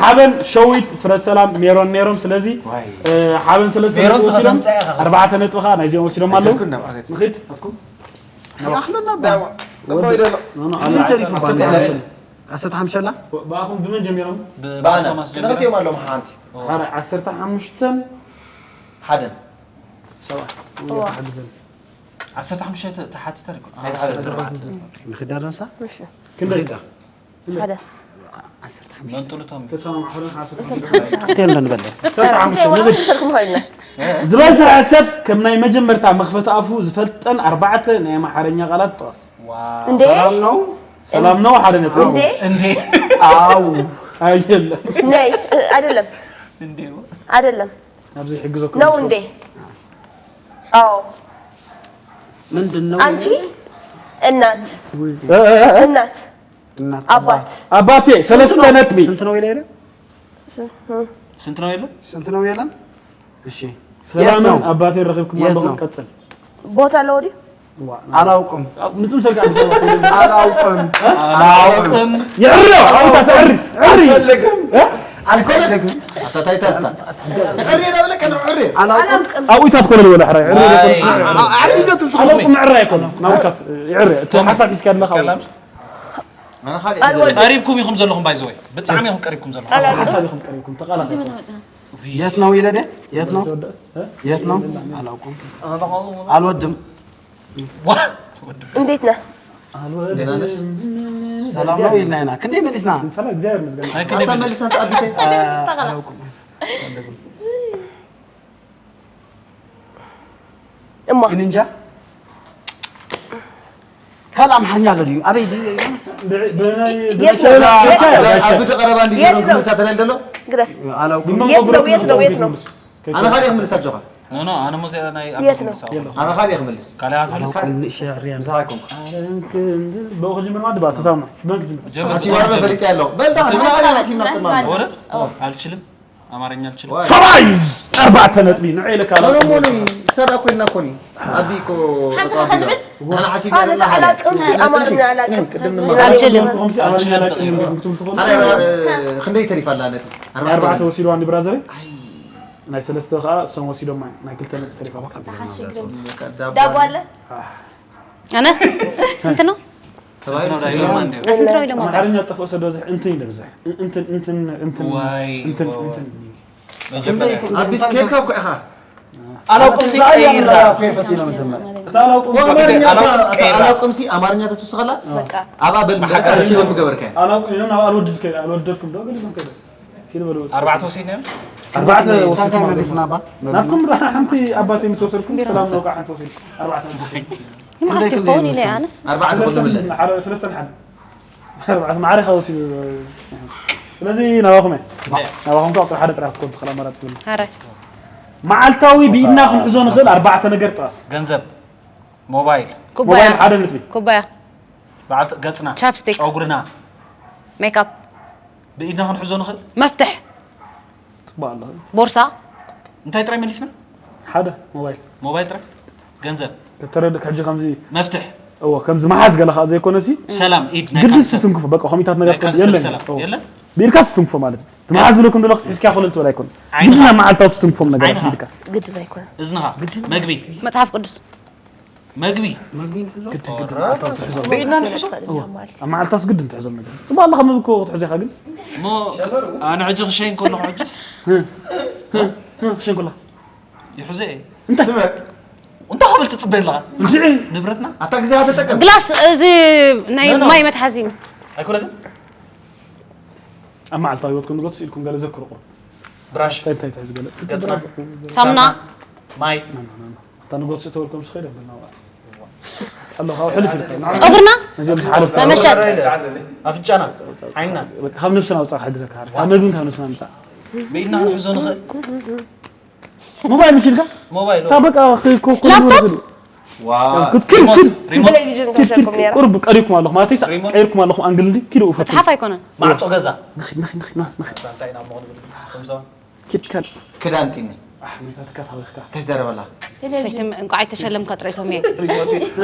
ሓበን ሸዊት ፍረ ሰላም ሜሮን ነይሮም ስለዚ ሓበን ሰለስተ ሜሮን ነጥቢ ወሲዶም ዝኸተምፃ ኢኻ። ኣርባዕተ ነጥቢ ኸዓ ናይዚኦም ወሲዶም ኣለዉ ንኽድ ኣኽለና ብዳዋ ኖ፣ ኖ፣ ኣላ፣ ተሪፉ ዓሰርተ ባለ ሓሙሽተ። ዓሰርተ ሓሙሽተ ኣላ ብኣኹም ብመን ጀሚሮም ባና ክልቲኦም ኣለዉ ሓንቲ ሓደ ዓሰርተ ሓሙሽተን ሓደን ሰብዓ ተሓግዘን ዓሰርተ ሓሙሽተ ተሓቲተ ሪኮ ኣይተሓደን እሺ ክንደይ ሓደ መንጥሉቶም ተሰማማዕኹም ዓሰርተ ሓሙሽተ ክልተ ዓሰርተ ሓሙሽተ ንብል ሰልኩም ኮይልና ዝበዝሐ ሰብ ከም ናይ መጀመርታ መኽፈቲ ኣፉ ዝፈልጠን ኣርባዕተ ናይ ኣምሓርኛ ቃላት ጥቐስ እንዴ ሰላም ነው ሰላም ነው ሓደ ነጥቢ እንዴ እንዴ ኣው ኣየለ ነይ አይደለም እንዴ አይደለም ኣብዚ ሕግዘኩም ነው እንዴ አዎ ምንድን ነው አንቺ እናት እ፣ እ፣ እ፣ እናት እናት አባት ኣባቴ ሰለስተ ነጥቢ ስንት ነው ይለኝ ስንት ነው የለም ስንት ነው የለም እሺ ሰላምን የት ነው? ኣባቴ ረኺብኩም የት ኣለኹም ነው? ቀጽል የት ነው ዋ፣ አላውቅም ምጽም ሰልካ ኣዲስ ኣበባ አላውቅም አላውቅም ይዕሪ ኣውታ ትዕሪ ዕሪ አልፈልግም እ? አልፈልግም ኣታ ታይ ተስታ ዕሪ ዳብለ ከነ ዕሪ አላውቅም ኣብኡ ኢታት ኮለል ወላ ሕራይ ዕሪ ዋይ። አሪዶ ትስኹ ኣለኹም ምዕራይ ኣይኮነ ናውታት ይዕሪ እቲ ሓሳብ ሒዝካ ኣለኻ ሰላም ኣነ ካልእ ዘለ ቀሪብኩም ኢኹም ዘለኹም ባይዘወይ ብጣዕሚ ኢኹም ቀሪብኩም ዘለኹም ሓሳብ ኢኹም ቀሪብኩም ተቓላሲ የት ነው ይለደ የት ነው ተወዳእ የት ነው አላውቅም አልወድም እንዴት ነህ ደህና ነሽ ሰላም ነው ይልና ይና ክንዴ መሊስና ሰላም እግዚኣብሔር ይመስገን ናይ ክንደይ ኣታ መልስ ኣንተ ኣቢተይ አላውቅም እማ ግን እንጃ ካልእ ኣምሓርኛ ኣሎ ድዩ ኣበይ ድዩ ብናይ የት ነው? ኣብ ብቲ ቀረባ እንዲ የት ገይሮም ነው? ክምልሳ ተላል ደሎ ግደፍ አላውቅም የት ነው? የት ነው? የት ነው? ኣነ ካልእ ክምልሳ ጆኻ ኖ ኖ ኣነ ሞዚ ናይ የት ነው? ኣቦ ኣነ ካልእ ክምልስ ካልእ ኣትመልስ ንእሸ ሪያ ምሳኻ ይኮንኩ ብኡ ክጅምር ማለት ባ ተሳምዕ ብመን ክጅምር ጀምር ሓሲባረ ፈሊጠ ያለው በልዳ ምናምን ሓሲብና ወደ አልችልም አማርኛ አልችልም ሰብኣይ ኣርባዕተ ነጥቢ ንዑ ኢለካ ሰሎሞን ሰዳ ኮይና ኮኒ ኣቢ ኮ ሓንቲ ክንብል ኣና ሓሲብ ኣነ ኣላቅም ሲ ኣማርኛ ኣላቅም ኣልችልም ከምዚ ኣማርኛ ላቅም ክትብል ትኾኑ ክንደይ ተሪፋ ኣላ ነቲ ኣርባዕተ ወሲድዋ እንዲ ብራዘር ናይ ሰለስተ ከዓ እሶም ወሲዶም ናይ ክልተ ነጥቢ ተሪፋ ዳቦ ኣለ ኣነ ስንት ነው? ስንት ነው ኢሎም ኣባ? ኣምሓርኛ ጠፍኦ ሰብ በዝሕ እንትን ይደብዝሕ እንትን እንትን እንትን ዋይ፣ እንትን ዋይ፣ ዋይ። እንትን መጀመርያ ኣብ ቢስኬልካ እኮ ኢኻ ኣላውቅምሲ ቀይራ። እታ ኣላውቅም ኣማርኛ ኣላውቅምሲ ቀይራ። ኣላውቅምሲ ኣማርኛ ተትውስኸላ በቃ ኣብኣ በል መሓዛ መሓዛ ሂቦም ምገበርካ ኣላውቅም ኢሎም ናብ ኣልወድድ ከ- ኣልወደድኩም ዶ ገሊዞም ከደ ኪድ በሉ ኣርባዕተ ወሲድና እዮም። ኣርባዕተ እንታይ ወሲድኩም እንታይ ማለት መሊስና ነው። ባ ናብኩም ሓንቲ ኣባተይ ምስ ወሰድኩም ሰላም ነው ከዓ ሓንቲ ወሲድ ኣርባዕተ ይምሓስቲ ክኸውን ኢለ ኣነስ ኣርባዕተ ሰለስተን ኩሉ ሓደ ሰለስተን ሓደ ኣርባዕተ ማዕረ ከወሲዱ ስለዚ ናባኹም እየ ናባኹም ከዓ ቁፅሪ ሓደ ጥራሕ ክትኮን ትኽእል ኣማራፂ የብሉን። ሓራይ መዓልታዊ ብኢድና ክንሕዞ ንኽእል ኣርባዕተ ነገር ጥቐስ። ገንዘብ፣ ሞባይል፣ ኩባያ ሞባይል ሓደ ነጥቢ። ኩባያ በዓል ገፅና፣ ቻፕስቲክ ጨጉርና ሜካፕ ብኢድና ክንሕዞ ንኽእል። መፍትሕ ፅቡቅ ኣሎ። ቦርሳ እንታይ ጥራይ መሊስና? ሓደ ሞባይል ሞባይል ጥራይ። ገንዘብ፣ ከተረድእ ሕጂ ከምዚ መፍትሕ፣ እዎ ከምዚ መሓዝ ገለ ከዓ ዘይኮነ ሲ ሰላም፣ ኢድ ናይ ግዲ ካልእ ሰብ። ስትንክፎ በቃ ኮሚታት ነገር ናይ ካልእ የለን ሰብ ሰላም እዎ። የለን? ብኢድካ ስትንክፎ ማለት እዩ ትመሓዝ ብለኩም ደሎ ክትሕዝኪያ ኮለል ትበል ኣይኮነ ዓይንኻ። ግድና መዓልታዊ ስትንክፎም ነገር ዓይንኻ። ኢድካ ግድን ኣይኮነ እዝንኻ፣ መግቢ፣ መፅሓፍ ቅዱስ መግቢ መግቢ ንሕዞ ብኢድና ንሕዞ። ብኢድና ንሕዞ። ኣብ መዓልታስ ግድን ትሕዞም ነገር ፅቡቅ ኣለካ መግቢ እኮ ክትሕዞ ኢካ ግን እሞ ኣነ ሕጂ ክሸይን ከለኹ ሕጅስ ክሸንኩላ ይሕዘ እየ። እንታይ ክብል ትፅበ ኣለኻ? ንብረትና ኣታ ግዜ ተጠቀም ግላስ እዚ ናይ No, no. ማይ መትሓዚ እዩ ኣይኮነትን። ኣብ መዓልታዊ ህይወትኩም ንገቱ ስኢልኩም ገለ ዘክሩ ቁሩብ ብራሽ፣ እንታይ እንታይ ትሕዝ ገለ ገፅና፣ ሳሙና ማይ፣ እታ ንገቱ ዝተበልኩም ስኸይደ ብልና ወቅት ኣሎ ካብ ሕልፍ ኢልካ ጨጉርና ነዚኦም ዝሓለፍ መመሸጥ ኣፍንጫና፣ ዓይንና ካብ ነብስና ውፃእ ክሕግዘካ ካብ መግብን ካብ ነብስና ምፃእ ብኢድና ክንሕዞ ንኽእል። ሞባይል ምሽ ኢልካ ሞባይል እታ በቃ ላፕቶፕ? ዋው ክትክል ክል ብቴሌቪዥን ተሸኩም ነራ ቁርብ ቀሪብኩም ኣለኹ ማለት ይሳ ሪሞት? ቀይርኩም ኣለኹ ኣንግል እንዲ ኪዶ ፈት መፅሓፍ ኣይኮነን ማዕፆ ገዛ ንኺ ንኺ ንኺ ንኺ እንታይ ኢና እሞ ክንብል? ከምዚ ኪድ ከል ክዳን ጢኒ ኣሕ፣ መይታትካ ታበኽካ። እንታይ ዘረበላ ሰይትም እንቋዕ ኣይተሸለምካ ጥራይቶም እየ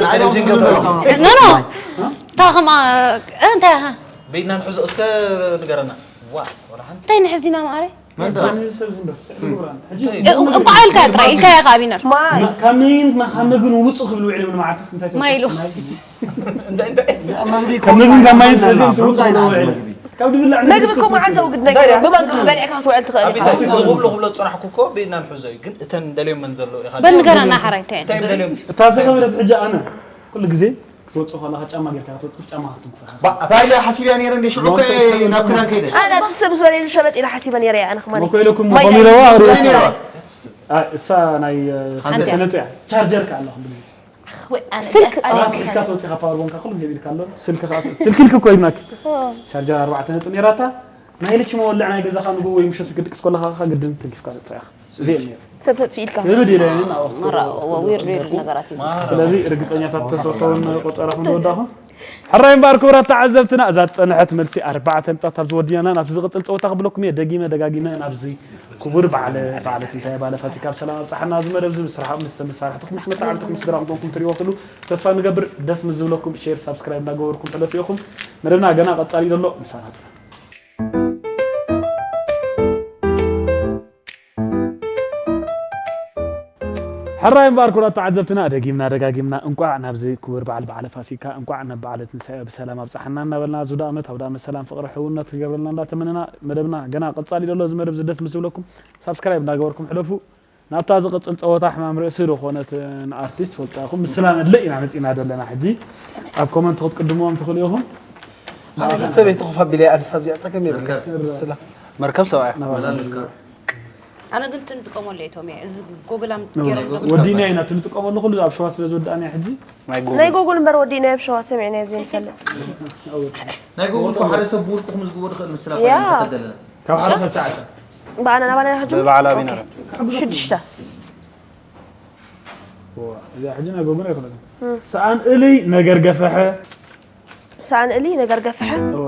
ንዓይ ደው ዝብል ኖ ኖ እታ ከምኣ እንታይ ብኢድና ንሕዞ እስከ ንገረና። ዋ፣ ወላ ሓንቲ። እንታይ ንሕዚና ማዕረ መዳን ሰብ ዝንበር ትሕግብራን ሕጂ እንቋዕ ኢልካ ጥራይ ኢልካ ኢኻ ኣቢነር ማይ ካብ መይን ካብ መግብን ውፁ ክብል ውዕሎም ንመዓልትስ እንታይ ማይ ኢሉ። መግቢ ካብ መግብን ካብ ማይን ኮምና ስለዚ ምስ ውፁ እንታይ ክብል ናዝ ውዕል መግቢ ካብ ድብላዕ መግቢ እኮ መዓልታዊ ግድ ነገር እዩ። ብመግቢ በሊዕካ ክትውዕል ትኽእል ኣብ ኢኻ። ቤት እዚ ክብሎ ክብሎ ዝፀናሕኩ እኮ ብኢድና ንሕዞ እዩ፣ ግን እተን ደልዮመን ዘሎ ኢኻ። በል ንገረና ሓራይ እንታይ እንታይ ደልዮም? እታ ዝኸበደት ሕጂ ኣነ ኩሉ ግዜ ክትወፅእ ከለኻ ጫማ ጌርካ ክትወፅእ ጫማ ክትንኩፈኻ ባእታይለ ሓሲብያ ነይረ እንደ ሽዑ ከ ናብ ክዳን ከይደ ኣነ እቲ ሰብ ምስ በለ ኢሉ ሸበጥ ኢለ ሓሲበ ነይረ እየ ኣነ ከማን መኮ ኢለኩም ማይ ኮሚረዋ ማይ ኣውሪድኩም ነይረ። እሳ ናይ ሓንቲ ሰለጠ እያ ቻርጀር ከ ኣለኹ ስልክ ሒዝካ ትወፅእ ካብ ፓወር ቦንካ ኩሉ ግዜ ኢድካ ኣሎ ስልኪ ከዓ ስልኪ ኢልኪ እኮ ይብናኪ ቻርጀር ኣርባዕተ ነጥቢ ነይራታ ናይ ልቺ መወልዕ ናይ ገዛኻ ንግሆ ወይ ምሸት ክድቅስ ከለኻ ከዓ ግድን ተንኪፍካ ተጥፋ ኢኻ እዚኦም ነይሩ ሰብ ተጥፊእልካ ንብድ ኢለ ናብ መራ ዊርድ ዊርድ ነገራት እዩ ስለዚ ርግፀኛታት ተኸውን ቆፀራኹም ዝወዳኹም ሕራይ እምበኣር ክቡራት ተዓዘብትና እዛ ዝፀንሐት መልሲ ኣርባዕተ ነጥብታት ኣብዚ ወዲናና ናብቲ ዝቕፅል ፀወታ ክብለኩም እየ ደጊመ ደጋጊመ ናብዚ ክቡር በዓለ በዓለ ትንሳኤ በዓለ ፋሲካ ብሰላም ኣብፅሓና ኣብዚ መደብ እዚ ምስ ስራሕኩም ምስ መሳርሕትኩም ምስ መተዓብትኩም ምስ ስድራኹም ኮንኩም ትሪእዎ ትሉ ተስፋ ንገብር ደስ ምስ ዝብለኩም ሼር ሳብስክራይብ እንዳገበርኩም ሕለፉ ኢኹም መደብና ገና ቀፃሊ ዘሎ ምሳና ፅና ሕራይ እምበኣር ኩቡራት ተዓዘብትና ደጊምና ደጋጊምና እንቋዕ ናብዚ ክቡር በዓል በዓለ ፋሲካ እንቋዕ ናብ በዓለ ትንሳኤ ብሰላም ኣብፀሓና እናበልና እዚ ኣውደ ዓመት ኣውደ ዓመት ሰላም ፍቕሪ ሕውነት ክገብረልና እንዳተመነና መደብና ገና ቀፃሊ ዘሎ እዚ መደብ እዚ ደስ ምስ ዝብለኩም ሳብስክራይብ እንዳገበርኩም ሕለፉ ናብታ ዝቕፅል ፀወታ ሕማም ርእሲ ዝኾነት ንኣርቲስት ፈልጣኹም ምስላ ነድለ ኢና መፂና ዘለና ሕጂ ኣብ ኮመንት ክትቅድምዎም ትኽእሉ ኢኹም ሰበይቲ ኮፍ ኣቢለ ኣንሳብ እዚኣ ፀገም የብለ ስላ መርከብ ሰብኣያ ኣነ ግን ትንጥቀመሉ እየ ቶሚ እዚ ጎግላም ገይረ ወዲና ኢና ትንጥቀመሉ ኩሉ ኣብ ሸዋ ስለ ዝወዳእና ሕጂ ናይ ናይ ጎግል ጎጉል እምበር ወዲእናዮ ኣብ ሸዋ ሰሚዕናዮ ዘይንፈልጥ ናይ ጎጉል እኮ ሓደ ሰብ ብውልቅኹም ዝግቦ ድኽእል ምስላ ያ። ኮይና ተደለና ካብ ሓደ ካብ ተዓተ ብኣና ናባና ሕጂ ብባዕላ ቢና ሽዱሽተ እዚኣ ሕጂ ናይ ጎጉል ኣይኮነትን ሰኣን እልይ ነገር ገፈሐ ሰኣን እሊ ነገር ገፍሐ እዋ።